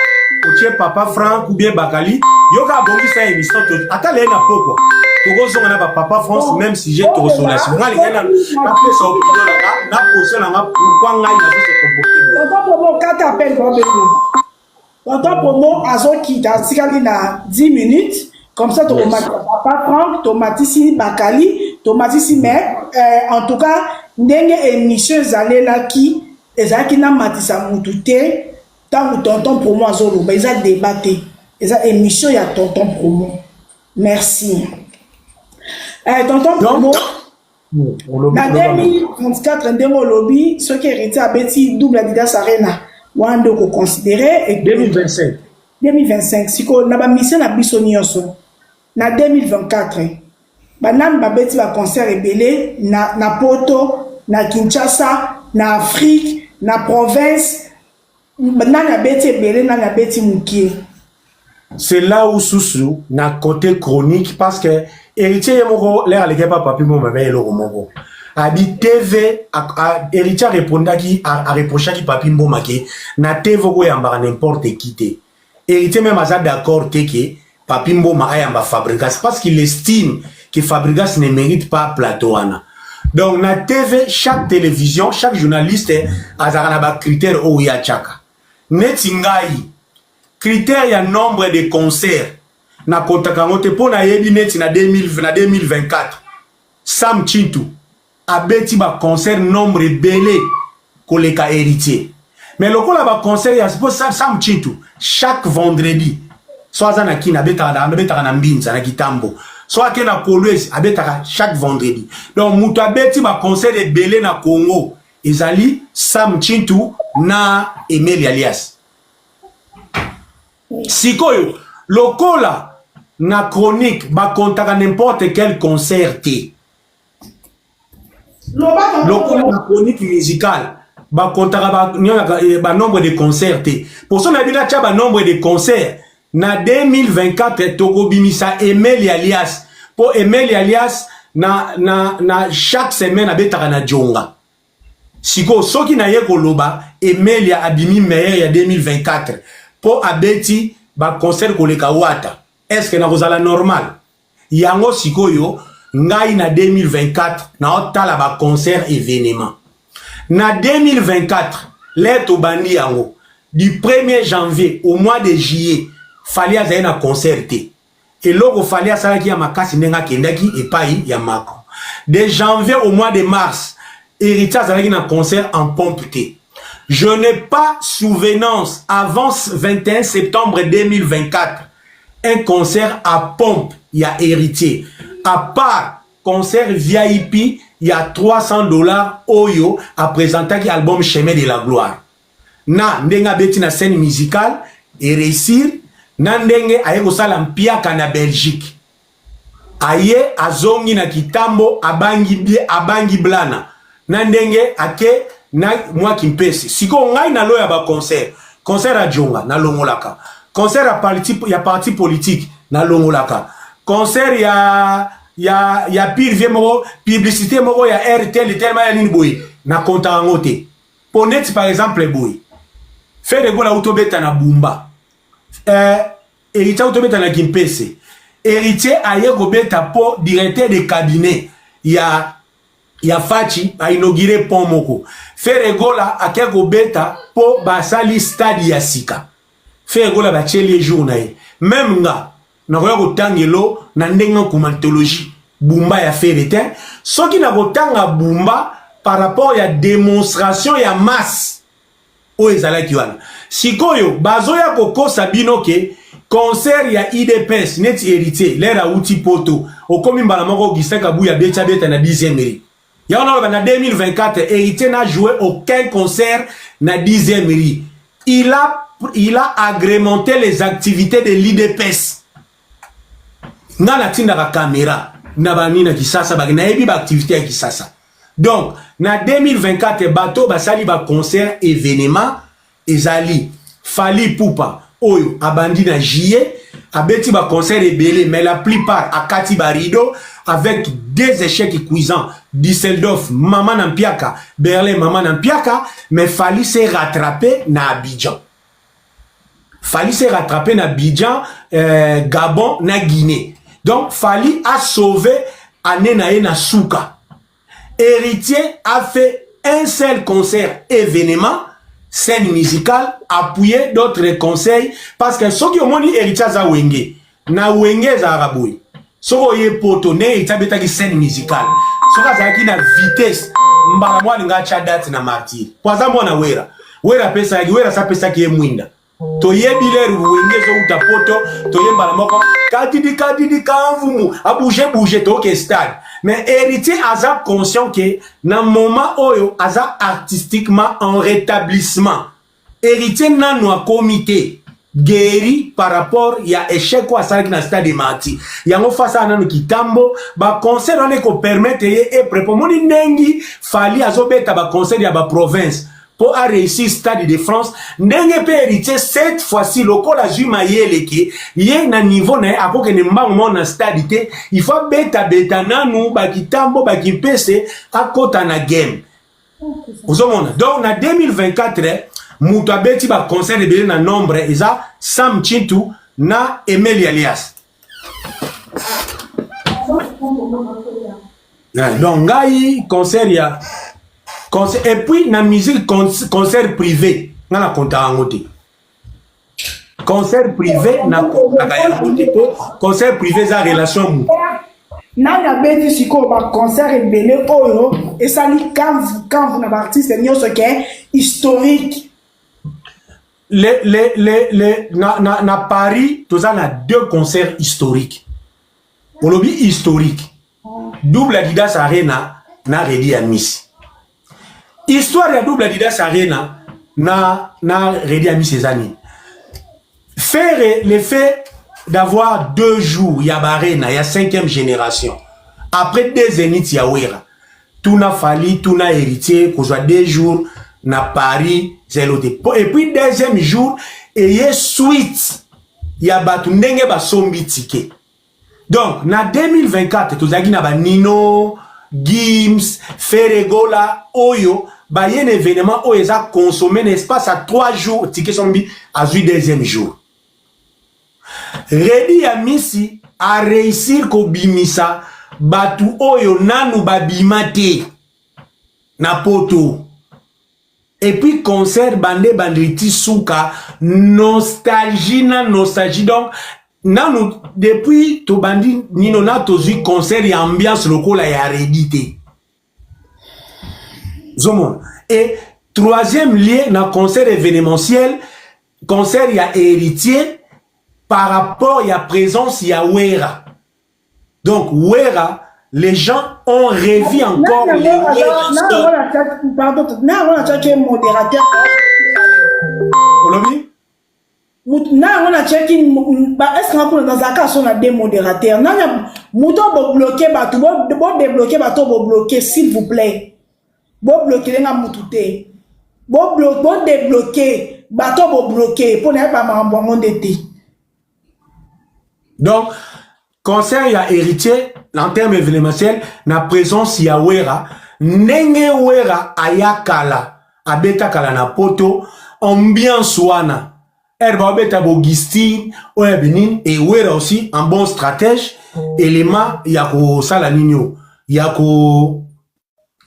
Speaker 2: Otie papa Frank ou bien Bakali, yoka abongisa émission to ata leye na pokwa. Tokozonga na ba papa France même sujet tokosola sima. Ngai lingai na napesa opinion na nga, na position na nga pourquoi ngai nazo se comporter boye.
Speaker 1: Tonton Promo kata appel ko bengo. Tonton Promo azokita atikali na 10 minutes comme ça tokomatisa papa Frank, tomatisi Bakali, tomatisi mais en tout cas ndenge émission ezalelaki ezalaki namatisa mutu te ntango tonton Promo azoloba. Eza débat te, eza émission ya tonton Promo. Merci tonton Promo. Na 2024, ndenge olobi, soki Héritier abeti double Adidas Arena wana nde okoconsidérer.
Speaker 2: 2025.
Speaker 1: 2025. Sikoyo na bamission na biso nyonso na 2024, banani babeti baconcert ebele na Poto, na Kinshasa, na Afrique, na province? Nani abeti ebele, nani abeti mokie?
Speaker 2: C'est là où susu na côté chronique, parce que Héritier ye moko lere aleki pa papi mo mame eloko moko abi TV, Héritier arépondaki, areprochaki papi Mboma ke na TV okoyambaka n'importe qui te. Héritier même aza d'accord te ke papi Mboma ayamba Fabregas, parce qu'il estime que Fabregas ne mérite pas plateau wana. Donc na TV, chaque télévision, chaque journaliste azalaka na bacritère oyo ye atiaka. Neti ngai, critère ya nombre de concert nakontaka yango te, mpo nayebi neti na 2000, na 2024 Sam Chintu abeti baconcert nombre ebele koleka Héritier. Mais lokola baconcert ya po Sam Chintu, chaque vendredi so aza na Kini, abetaka na Mbinza, na Kitambo, so ake na Kolwezi, abetaka chaque vendredi. Donc moto abeti baconcert ebele na Congo ezali Sam Chintu na Emeli Alias. Sikoyo lokola na chronique bakontaka n'importe quel concert te, lokola na chronique musicale bakontaka banombre de concert te, poso na bino atya banombre de concert na 2024, tokobimisa Emeli Alias, mpo Emeli Alias na chaque semaine abetaka na Jonga. Sikoyo soki naye koloba Emelia abimi meilleur ya 2024 mpo abeti baconcert koleka Wata, est ce que nakozala normal? Yango sikoyo ngai na 2024 naotala baconcert événement. Na 2024 le tobandi yango du 1er janvier au mois de juillet, Fally azali na concert te. Eloko Fally asalaki ya makasi, ndenge akendaki epai ya Macron. De janvier au mois de mars, Héritier azalaki na concert en pompe te. Je n'ai pas souvenance avant 21 septembre 2024 un concert à pompe ya Héritier, à part concert VIP ya 300 $ oyo apresentaki album Chemin de la Gloire, na ndenge abeti na scène musicale eréussir, na ndenge aye kosala mpiaka na Belgique, aye azongi na Kitambo, abangi bie, abangi blana, na ndenge ake na mwa Kimpese. Sikoyo ngai naloya baconcert, concert ya Jonga nalongolaka, concert ya parti politique nalongolaka, concert ya pire vie moko, publicité moko ya RTL telema ya nini boye, nakontaka yango te. Po neti par exemple boye, Ferre Gola auti obeta na Bumba, Héritier auti obeta na Kimpese. Héritier aye kobeta mpo directeur de cabinet ya Fatshi ainauguré pont moko. Ferre Gola ake kobeta mpo basali stade ya sika. Ferre Gola batieli ye jour na ye. Même nga nakoya kotangelo na ndenge nkumatologie Bumba ya Ferre te. Soki nakotanga Bumba par rapport ya démonstration ya masse oyo ezalaki wana. Sikoyo bazoya kokosa bino ke concert ya UDPS, neti Héritier lere awuti Poto, okomi mbala moko Augustin Kabuya abeti, abeta na 10e rue. Yango naloba na 2024 Héritier n'a joué aucun concert na 10e rue. Il a agrémenté les activités de l'UDPS. Nga natindaka caméra na banini na Kisasa, bake nayebi baactivité ya Kisasa. Donc na 2024 bato basali baconcert événement ezali Fally Ipupa oyo abandi na juillet, abeti baconcert ebele, mais la plupart akati barideau avec des échecs cuisants: Düsseldorf, mama na mpiaka, Berlin, mama na mpiaka. Mais Fally s'est rattrapé na Abidjan. Fally s'est rattrapé na Abidjan, Gabon na Guinée. Donc Fally a sauvé année na ye na suka. Héritier a fait un seul concert événement, scène musicale, appuyé d'autres conseils, parce que soki omoni Héritier aza Wenge, na Wenge ezalaka boye. Soki oye poto, nde Héritier abetaki scène musicale, soki azalaki na vitesse, mbala mwa alinga atya date na Martyr, po aza mwana Wera. Wera apesaki, Wera asi apesaki ye mwinda. Toyebi lere Wenge ezouta poto, toyembala moko kadidi kadidi kamvumu abouge bouge, toke stade. Mais Héritier aza conscient ke na moment oyo aza artistiquement en rétablissement. Héritier nanu akomi te guéri par rapport ya échec oyo asalaki na Stade de Martyr. Yango face ala nanu kitambo, baconcert wana ekopermettre ye eprepo. Omoni ndenge Fally azobeta baconcert ya baprovince mpo aréussir Stade de France, ndenge mpe Héritier cette fois-ci, lokola azwi mayele ke ye na niveau na ye akokende mbangu moko na stade te, il faut abetabeta nanu bakitambo, bakimpese, akota na game. Ozomona, donc na 2024 moto abeti baconcert ebele na nombre eza Sam Chintu na Emeli Alias. Donc ngai concert ya concert, et puis na musique, concert privé nga na kontaka yango te. Concert privé na kontaka yango te, po concert privé eza relation mutu.
Speaker 1: Nani abeti sikoyo baconcert ebele oyo esali kamvu kamvu na baartiste nyonso ke historique?
Speaker 2: Le, na Paris toza na deux concerts historiques. Olobi historique, double Adidas Arena na Reddy Amisi. Histoire ya double Adidas Arena na Reddy Amisi eza nini? Faire le fait d'avoir 2 jours ya barena ya cinquième génération après deux zéniths ya Wera, tuna Fally, tuna Héritier, kozwa 2 jours na Paris zelo te. Et puis deuxième jour eye suite ya bato ndenge basombi ticket. Donc na 2024 tozalaki na banino Gims, Ferre Gola oyo baye na événement oyo eza consommé na espace ya 3 jours, ticket sombi azwi deuxième jour. Reddy Amisi aréussir kobimisa bato oyo nanu babima te na poto. Et puis concert bande bandeli ti suka, nostalgie na nostalgie. Donc nanu depuis tobandi nino na tozwi concert ya ambiance lokola ya Reddy te. Ozomona, et troisième lieu na concert événementiel, concert ya Héritier par rapport ya présence ya Wera. Donc Wera, les gens ont revu encore les Wera.
Speaker 1: Pardon, na yango natiaki modérateur.
Speaker 2: Olobi?
Speaker 1: Na yango natiaki, est-ce nga kuna nazalaka so na deux modérateur? Nani moto bobloquer bato, bodébloquer bato, bobloquer, s'il vous plaît. Bobloquer nga mutu te, bodébloquer bato, bobloquer mpo nayeba makambo yango nde te.
Speaker 2: Donc concert ya Héritier en terme événementiel na présence ya Wera, ndenge Wera aya kala, abeta kala na poto, ambiance wana ere baobeta b'Augustine oyo ya Benin. Et Wera aussi un bon stratège, élément ya kosala nini o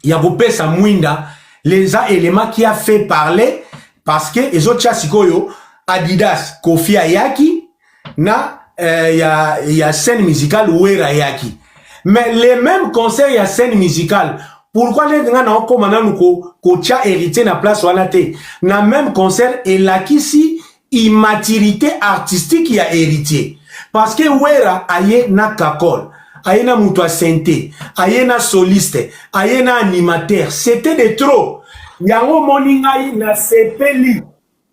Speaker 2: ya kopesa mwinda, les éléments qui a fait parler, parce que ezotia sikoyo Adidas, Kofi ayaki na ya scène musicale, Wera ayaki. Mais les mêmes concerts ya scène musicale, pourquoi ndenge nga na okóma nanu kotia Héritier na place wana te na même concert? Elakisi immaturité artistique ya Héritier, parce que Wera aye na kakol, aye na moto ya synthé, aye na soliste, aye na animateur, c'était de trop. Yango omoni ngai nasepeli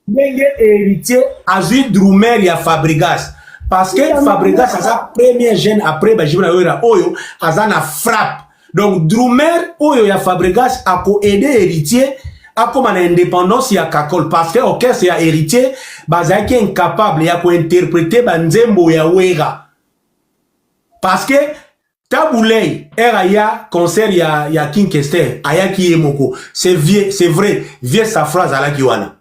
Speaker 2: ndenge Héritier azwi drummer ya Fabregas, parce que Fabregas aza premier jeune après bajibe na Wera oyo aza na frappe. Donc drummer oyo ya Fabregas akoaider Héritier akóma na indépendance ya kakol, parce que orchestre ya Héritier bazalaki incapable ya kointerpréter banzembo ya Wera, parce que Tabu Ley ere aya concert ya King Kester, ayaki ye moko. C'est vieux, c'est vrai, vieux Safra azalaki wana.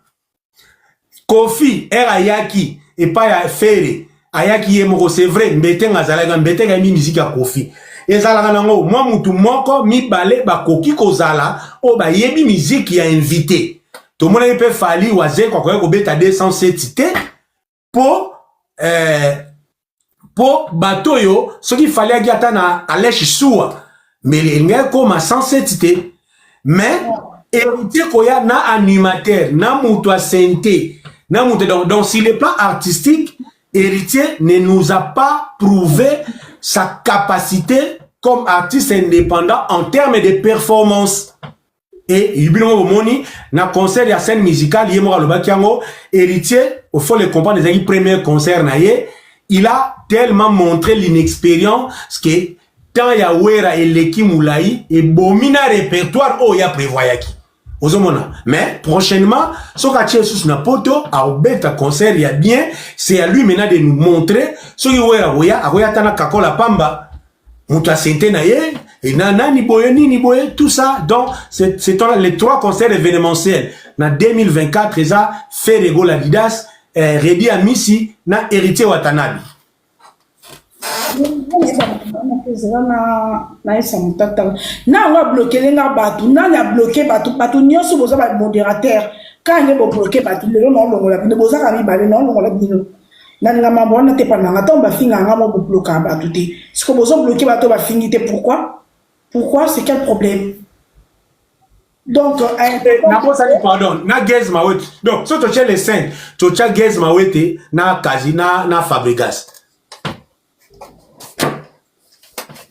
Speaker 2: Koffi ere ayaki epai ya Ferre ayaki ye moko c'est vrai Mbetenga azalaki Mbetenga ayembi miziki ya Koffi ezalaka nango mwa mutu moko mibale bakoki kozala oyo bayebi miziki ya invité tomonaki mpe Fally Wazekwa akoki kobeta 207 te mpo eh, mpo bato oyo soki Fally aki ata na Alesh Suwa mbele elingaki ekoma 107 te mais héritier koya na animateur na moto ya synthé na moto donc sur le plan artistique héritier ne nous a pas prouvé sa capacité comme artiste indépendant en termes de performance. Et bino bomoni na concert ya scène musicale ye moko alobaki yango héritier il faut le comprendre ezalaki premier concert na ye il a tellement montré l'inexpérience que temps ya Wera eleki molai ebomi na répertoire oyo ya prévoyaki ozomona. Mais prochainement soki atie lisusu na poto akobeta concert ya bien. C'est à lui maintenant de nous montrer soki Wera akoya akoya ata na kakola pamba moto asente na ye et na nani boye nini boye tout ça. Donc c'est les trois concerts événementiels na 2024 eza Ferre Gola Adidas, Reddy Amisi na Héritier Watanabe.
Speaker 1: Ezala na nayesa motata na yango ablokele nga bato nani abloke bato bato nyonso boza bamodérateur kaka nde bobloke bato lelo naolongola bino bozaka mibale naolongola bino nalinga mambo wana te pandanga ntango bafinga nga mo boblokaka bato te siko bozobloke bato bafingi te. Pourquoi? Pourquoi? C'est quel problème? Donc
Speaker 2: Nakosali pardon na Gaz Mawete. Donc so totia les 5 totia Gaz Mawete na Kazi na Fabregas.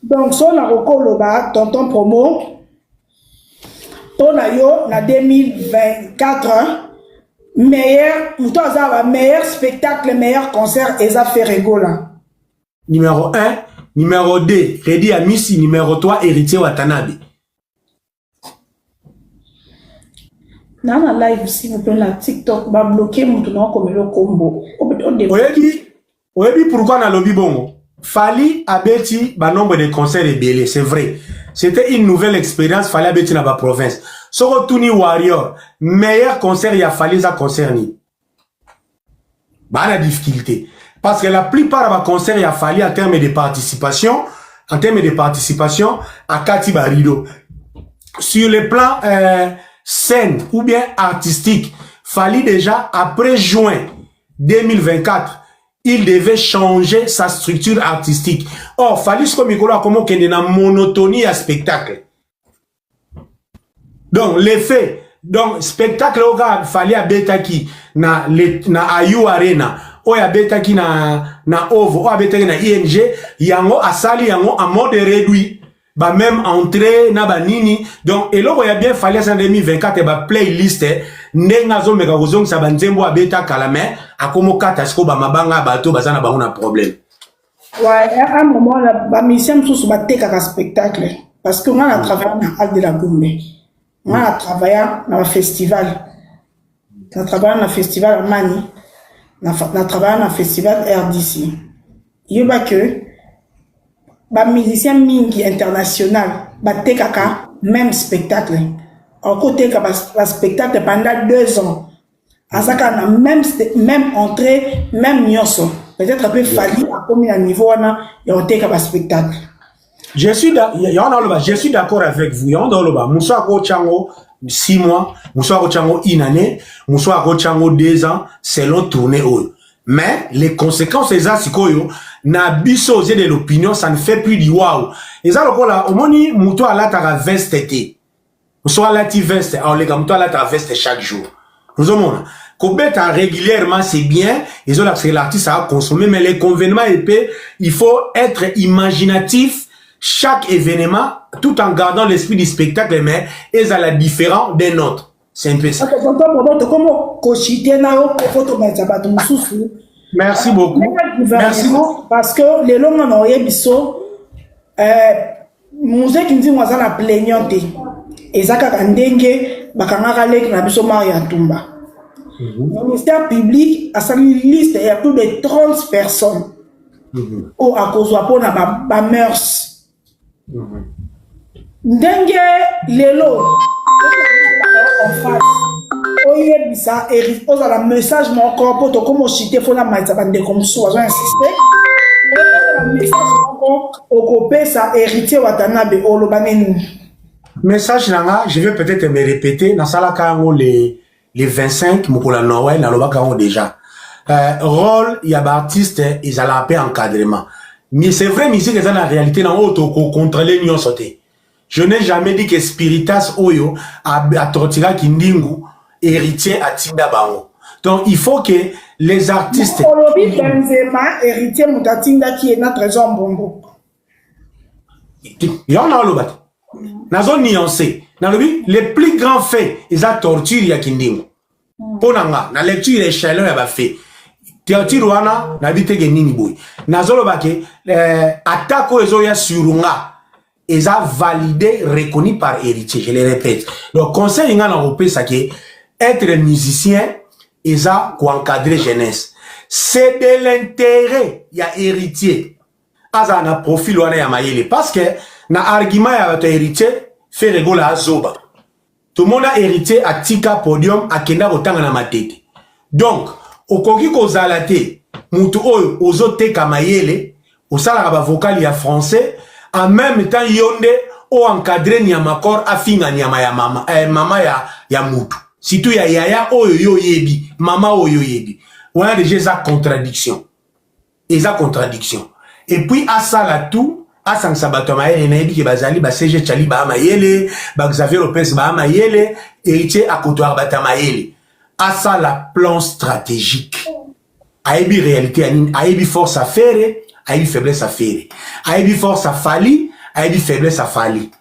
Speaker 1: Donc so nakoki oloba tonton promo mpo na yo na 2024 meilleur moto aza ba meilleur spectacle meilleur concert eza Ferre Gola.
Speaker 2: Numéro 1, numéro 2 Reddy Amisi, numéro 3 Héritier Watanabe.
Speaker 1: Na live s'il vous plaît na TikTok babloke moto na okomela okombo.
Speaker 2: Oyebi pourquoi nalobi bongo? Fally abeti banombre de concert ebele, c'est vrai, c'était une nouvelle expérience. Fally abeti na baprovince. Soki otuni warrior meilleur concert ya Fally eza concert nini baa na difficulté parce que la plupart ya baconcert ya Fally en termes de participation akati barideau. Sur le plan scène ou bien artistique, Fally déjà après juin 2024 il devait changer sa structure artistique. Or Fally siko mikolo akoma okende na monotonie ya spectacle. Donc l'effet donc spectacle oyo kaka Fally abetaki na U Arena oyo abetaki na OVO oyo abetaki na ING yango asali yango en mode réduit ba même entrée na banini. Donc eloko ya bien Fally asala 2024 ba playlist ndenge azomeka kozongisa banzembo abeta kala mais akomokata sikoyo bamabanga ya bato baza na bango na problème.
Speaker 1: Ouais, à un moment bamusicien mosusu batekaka spectacle parce que nga na travailla na Halle de la Gombe, nga na travailla na bafestival, na travailla na festival Amani, na travailla na festival RDC. Yeba ke bamusicien mingi international batekaka même spectacle akoteka baspectacle pendant 2 ans aza kaka na même entrée même nyonso. Peut-être mpe Fally akomi na niveau wana ya koteka baspectacle.
Speaker 2: Je suis yango naloba je suis d'accord avec vous. Yango naloba mosu akotya yango 6 mois, mosu akotya yango une année, mosu akotya yango 2 ans selon tournée oyo. Mais les conséquences eza sikoyo na biso aux yeux de l'opinion ça ne fait plus du wow. Eza lokola omoni moto alataka veste te so alati veste aoleka moto alataka veste chaque jour. Ozomona kobeta régulièrement c'est bien, ezolakisa que l'artiste a consommé, mais les convénements épais, il faut être imaginatif chaque événement tout en gardant l'esprit du spectacle mais ezala différent d'un autre. C'est un peu ça.
Speaker 1: Ok, tonton Bobo, tokomi koshite na yo po tobanisa bato mosusu.
Speaker 2: Merci beaucoup. Merci.
Speaker 1: Parce que lelo nga na oyebi so muzeki nzingo aza na plaignant te eza kaka ndenge bakangaka leki na biso Maria Ntumba. Ministère public asali liste ya plus de 30 personnes oyo akozwa mpona bamœurs ndenge lelo en face. Oyebisa ozala message moko mpo tokoma ochite fo namatisa bandeko mosusu bazo insiste. Ozala message moko okopesa Héritier Watanabe, oloba nini?
Speaker 2: Message na nga, je vais peut-être me répéter, nasalaka yango le 25, mokolo ya Noël, nalobaka yango déjà. Rôle ya baartiste ezalaka mpe encadrement, mais c'est vrai, musique eza na réalité na oyo tokocontrôle nyonso te. Je n'ai jamais dit que spiritas oyo atortiraki ndingu, Héritier atinda bango. Donc il faut que les artistes
Speaker 1: Olobi Benzema, Héritier moto atindaki ye na Trésor Mbombo.
Speaker 2: Yango naoloba te, nazo nuance. Nalobi le plus grand fait eza torture ya Kindingu. Mpo na nga, na lecture échelon ya bafaits, torture wana nayebi teke nini boye. Nazoloba ke attaque oyo ezoya sur nga eza validé, reconnu par Héritier, je le répète. Donc conseil nga na kopesa ke être musicien eza koencadrer jeunesse. C'est de l'intérêt ya Héritier azala na profil wana ya mayele, parce que na argument ya bato ya Héritier, Ferre Gola azoba. Tomona Héritier atika podium, akenda kotanga na Matete. Donc okoki kozala te mutu oyo ozoteka mayele, osalaka bavocale ya français, en même temps yo nde oencadre nyama corps afinga nyama ya mama, mama ya mutu, surtout ya yaya oyo yo oyebi, mama oyo oyebi wana. Déjà eza contradiction, eza contradiction. Et puis asala tout, asangisa bato ya mayele. Nayebi ke bazali ba CG Chali baa mayele, ba Xavier Lopez baa mayele. Héritier akotoyaka bato ya mayele, asala plan stratégique. Ayebi réalité ya nini, ayebi force a Ferre, ayebi faiblesse a Ferre, ayebi force a Fally, ayebi faiblesse a Fally,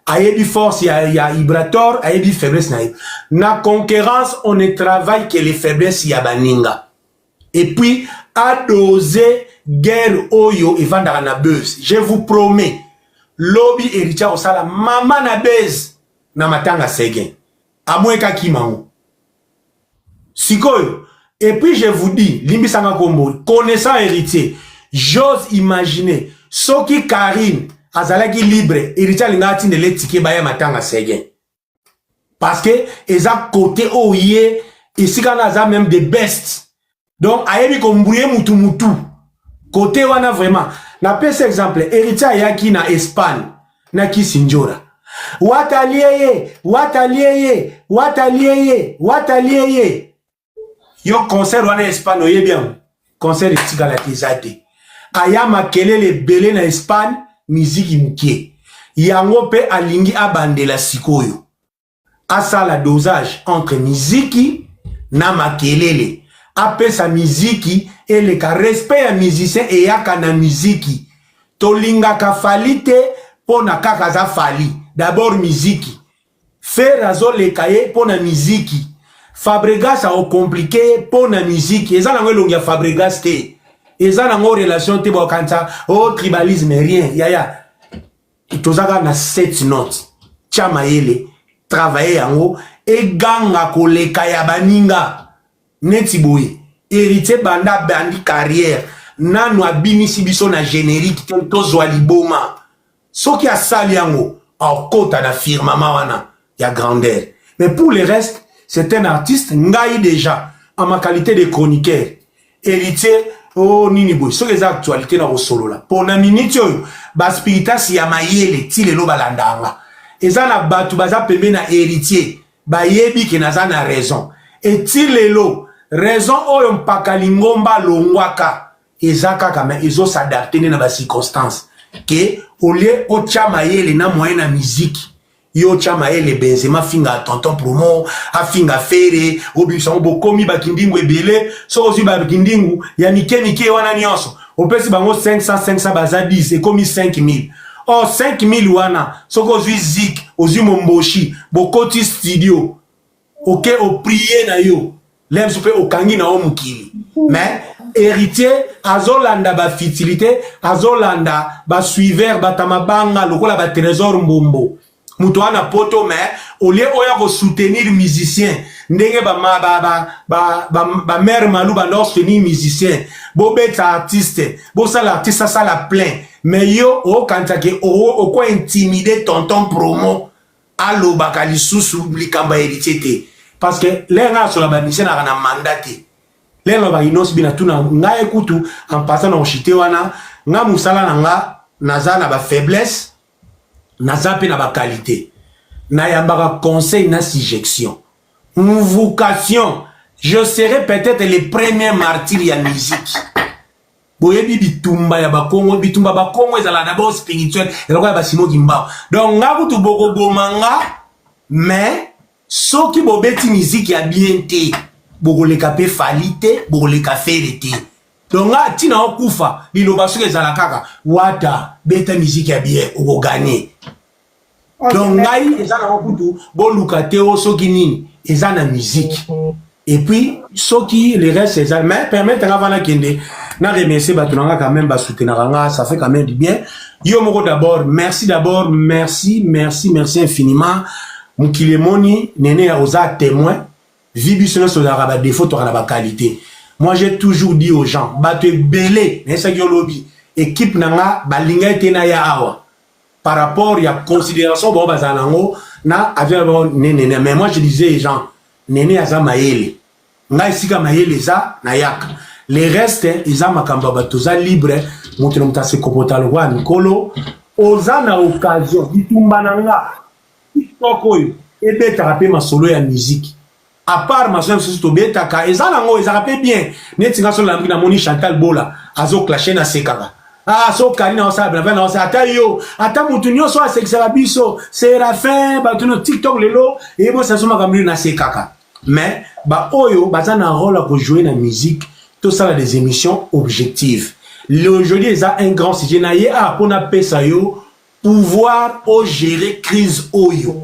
Speaker 2: ayebi force ya Ibrator, ayebi faiblesse na ye. Na concurrence, on ne travaille que les faiblesses ya baninga. Et puis adose guerre oyo evandaka na buzz. Je vous promets, lobi Héritier akosala mama na buzz na matanga Seguin, amwekaki mango sikoyo. Et puis je vous dis, limbisanga kombo, connaissant Héritier, j'ose imaginer soki Karine azalaki libre, Héritier alingaka atindela etike baya matanga Seguin, parce que eza côté oyo ye esika na aza même the best. Donc ayebi kombrouye mutu mutu côté wana vraiment. Napesa exemple, Héritier ayaki na Espagne na Kisinjora, watalie ye, watalie ye, watalie ye, watalie ye. Yo concert wana Espagne, oyebi yango, concert etikalaki eza te. Aya makelele ebele na Espagne, miziki mokie. Yango mpe alingi abandela sikoyo, asala dosage entre miziki na makelele, apesa miziki eleka. Respect ya musicien eyaka na miziki. Tolingaka Fally te mpo na kaka aza Fally, d'abord miziki. Ferre azoleka ye mpo na miziki, Fabregas aocompliquer ye mpo na miziki. Eza nango elongi ya Fabregas te, eza nango relation te. Bokanisa o oh, tribalisme, rien yaya. Toza kaka na sept notes. Tia mayele, travaille yango, eganga koleka ya baninga. Neti boye, Héritier banda bandi carrière, nanu abimisi biso na générique te, tozwa liboma. Soki asali yango, akota na firmament wana ya grandeur. Mais pour le reste, c'est un artiste. Ngai déjà, en ma qualité de chroniqueur, Héritier o oh, nini boye, soki eza actualité na kosolola mpo na miniti oyo, baspiritas ya mayele ti lelo balandanga. Eza na bato baza pembe na Héritier, bayebi ke naza na raison. Eti lelo raison oyo mpaka lingomba alongwaka eza kaka, mais ezos'adapter nde na bacirconstance ke olie otya mayele na moyen na miziki. Yo otya mayele, Benzema afinga Tonton Promo, afinga Ferre, obimisa yango, bokomi bakindingu ebele. Soki ozwi bakindingu ya mike mike wana nyonso, opesi bango 500 500, baza 10, ekomi 5000. Or 5000 wana, soki ozwi zik, ozwi momboshi, bokoti studio, oke oprie na yo lemso mpe okangi na yo mokili. Mais Héritier azolanda bafutilité, azolanda basuiveur, bato mabanga lokola batrésor Mbombo, moto wana poto. Mais olie oya kosoutenir musicien ndenge bamare ba, ba, ba, ba, ba malu banda osoutenir musicien, bobeta artiste, bosala artiste asala plein. Mais yo okanisa ke oko intimider Tonton Promo, alobaka lisusu likambo ya Héritier te. Parce que lere ngai asola bamusicien naka na mandat te. Lere na ba Innoss'B na tuna ngai kutu en passant na oshite wana nga musala na nga naza na ba faiblesse naza pe na ba qualité. Nayambaka conseil na suggestion. Mvucation, je serai peut-être le premier martyr ya musique. Boyebi bitumba ya bakongo, bitumba bakongo ezala d'abord spirituel, eloko ya basimo kimbao. Donc nga kutu bokoboma nga, mais soki bobeti musique ya bien te, bokoleka pe Fally te, bokoleka Ferre te. Donc nga tina okufa, liloba soki ezala kaka wata beta musique ya bien, okogagner. Okay, donc ngai eza nango kutu boluka te o soki nini eza na musique et puis soki le reste eza mais permettre nga vana kende na remercier bato na nga quand même basoutenaka nga, ça fait quand même du bien. Yo moko d'abord merci, d'abord merci, merci, merci infiniment. Mokili emoni nene ya oza témoin vi biso nyonso ozalaka badéfaut, toka na baqualité. Moi, j'ai toujours dit aux gens, bato ebele nayesaki olobi équipe na nga balinga ete na ya awa par rapport ya considération bango bazala nango na avion bango nenene. Mais moi, je disais aux gens, nene aza mayele, ngai esika mayele eza nayaka. Le reste eza makambo ya bato, oza libre, moto na moto asekopota lokola mikolo oza na occasion. Bitumba na nga TikTok oyo ebetaka mpe masolo ya musique, à part masolo mosusu tobetaka eza nango ezalaka mpe bien. Neti nga so nalambi, namoni Chantal Bola azoclashe, nasekaka. Ah, so kali na osala bina na osala ata yo ata mutu nyonso asekisaka biso Séraphin, bato no TikTok lelo eyebosa so makambo nini, nasekaka. Mais baoyo baza na rôle ya kojouer na musique, tosala des émissions objectives. Aujourd'hui eza un grand sujet na ye a mpo napesa yo pouvoir ogérer crise oyo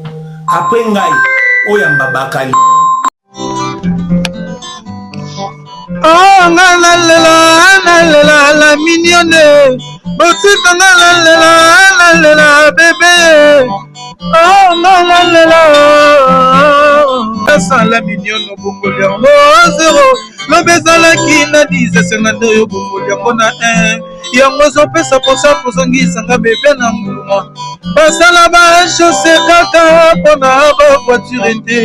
Speaker 2: après ngai oyamba bakali.
Speaker 5: Oh, nga nalela, nalela la mignonne, botika nga nalela, nalela bebe. Oh, nga nalela asala mignonne, obongoli yango zero, lobi ezalaki na 10, esenga nde oyo obongoli yango na 1, yango ezopesa mposa kozongisa nga bebe na nguluma. Basala bachose kaka mpona bavoiture te.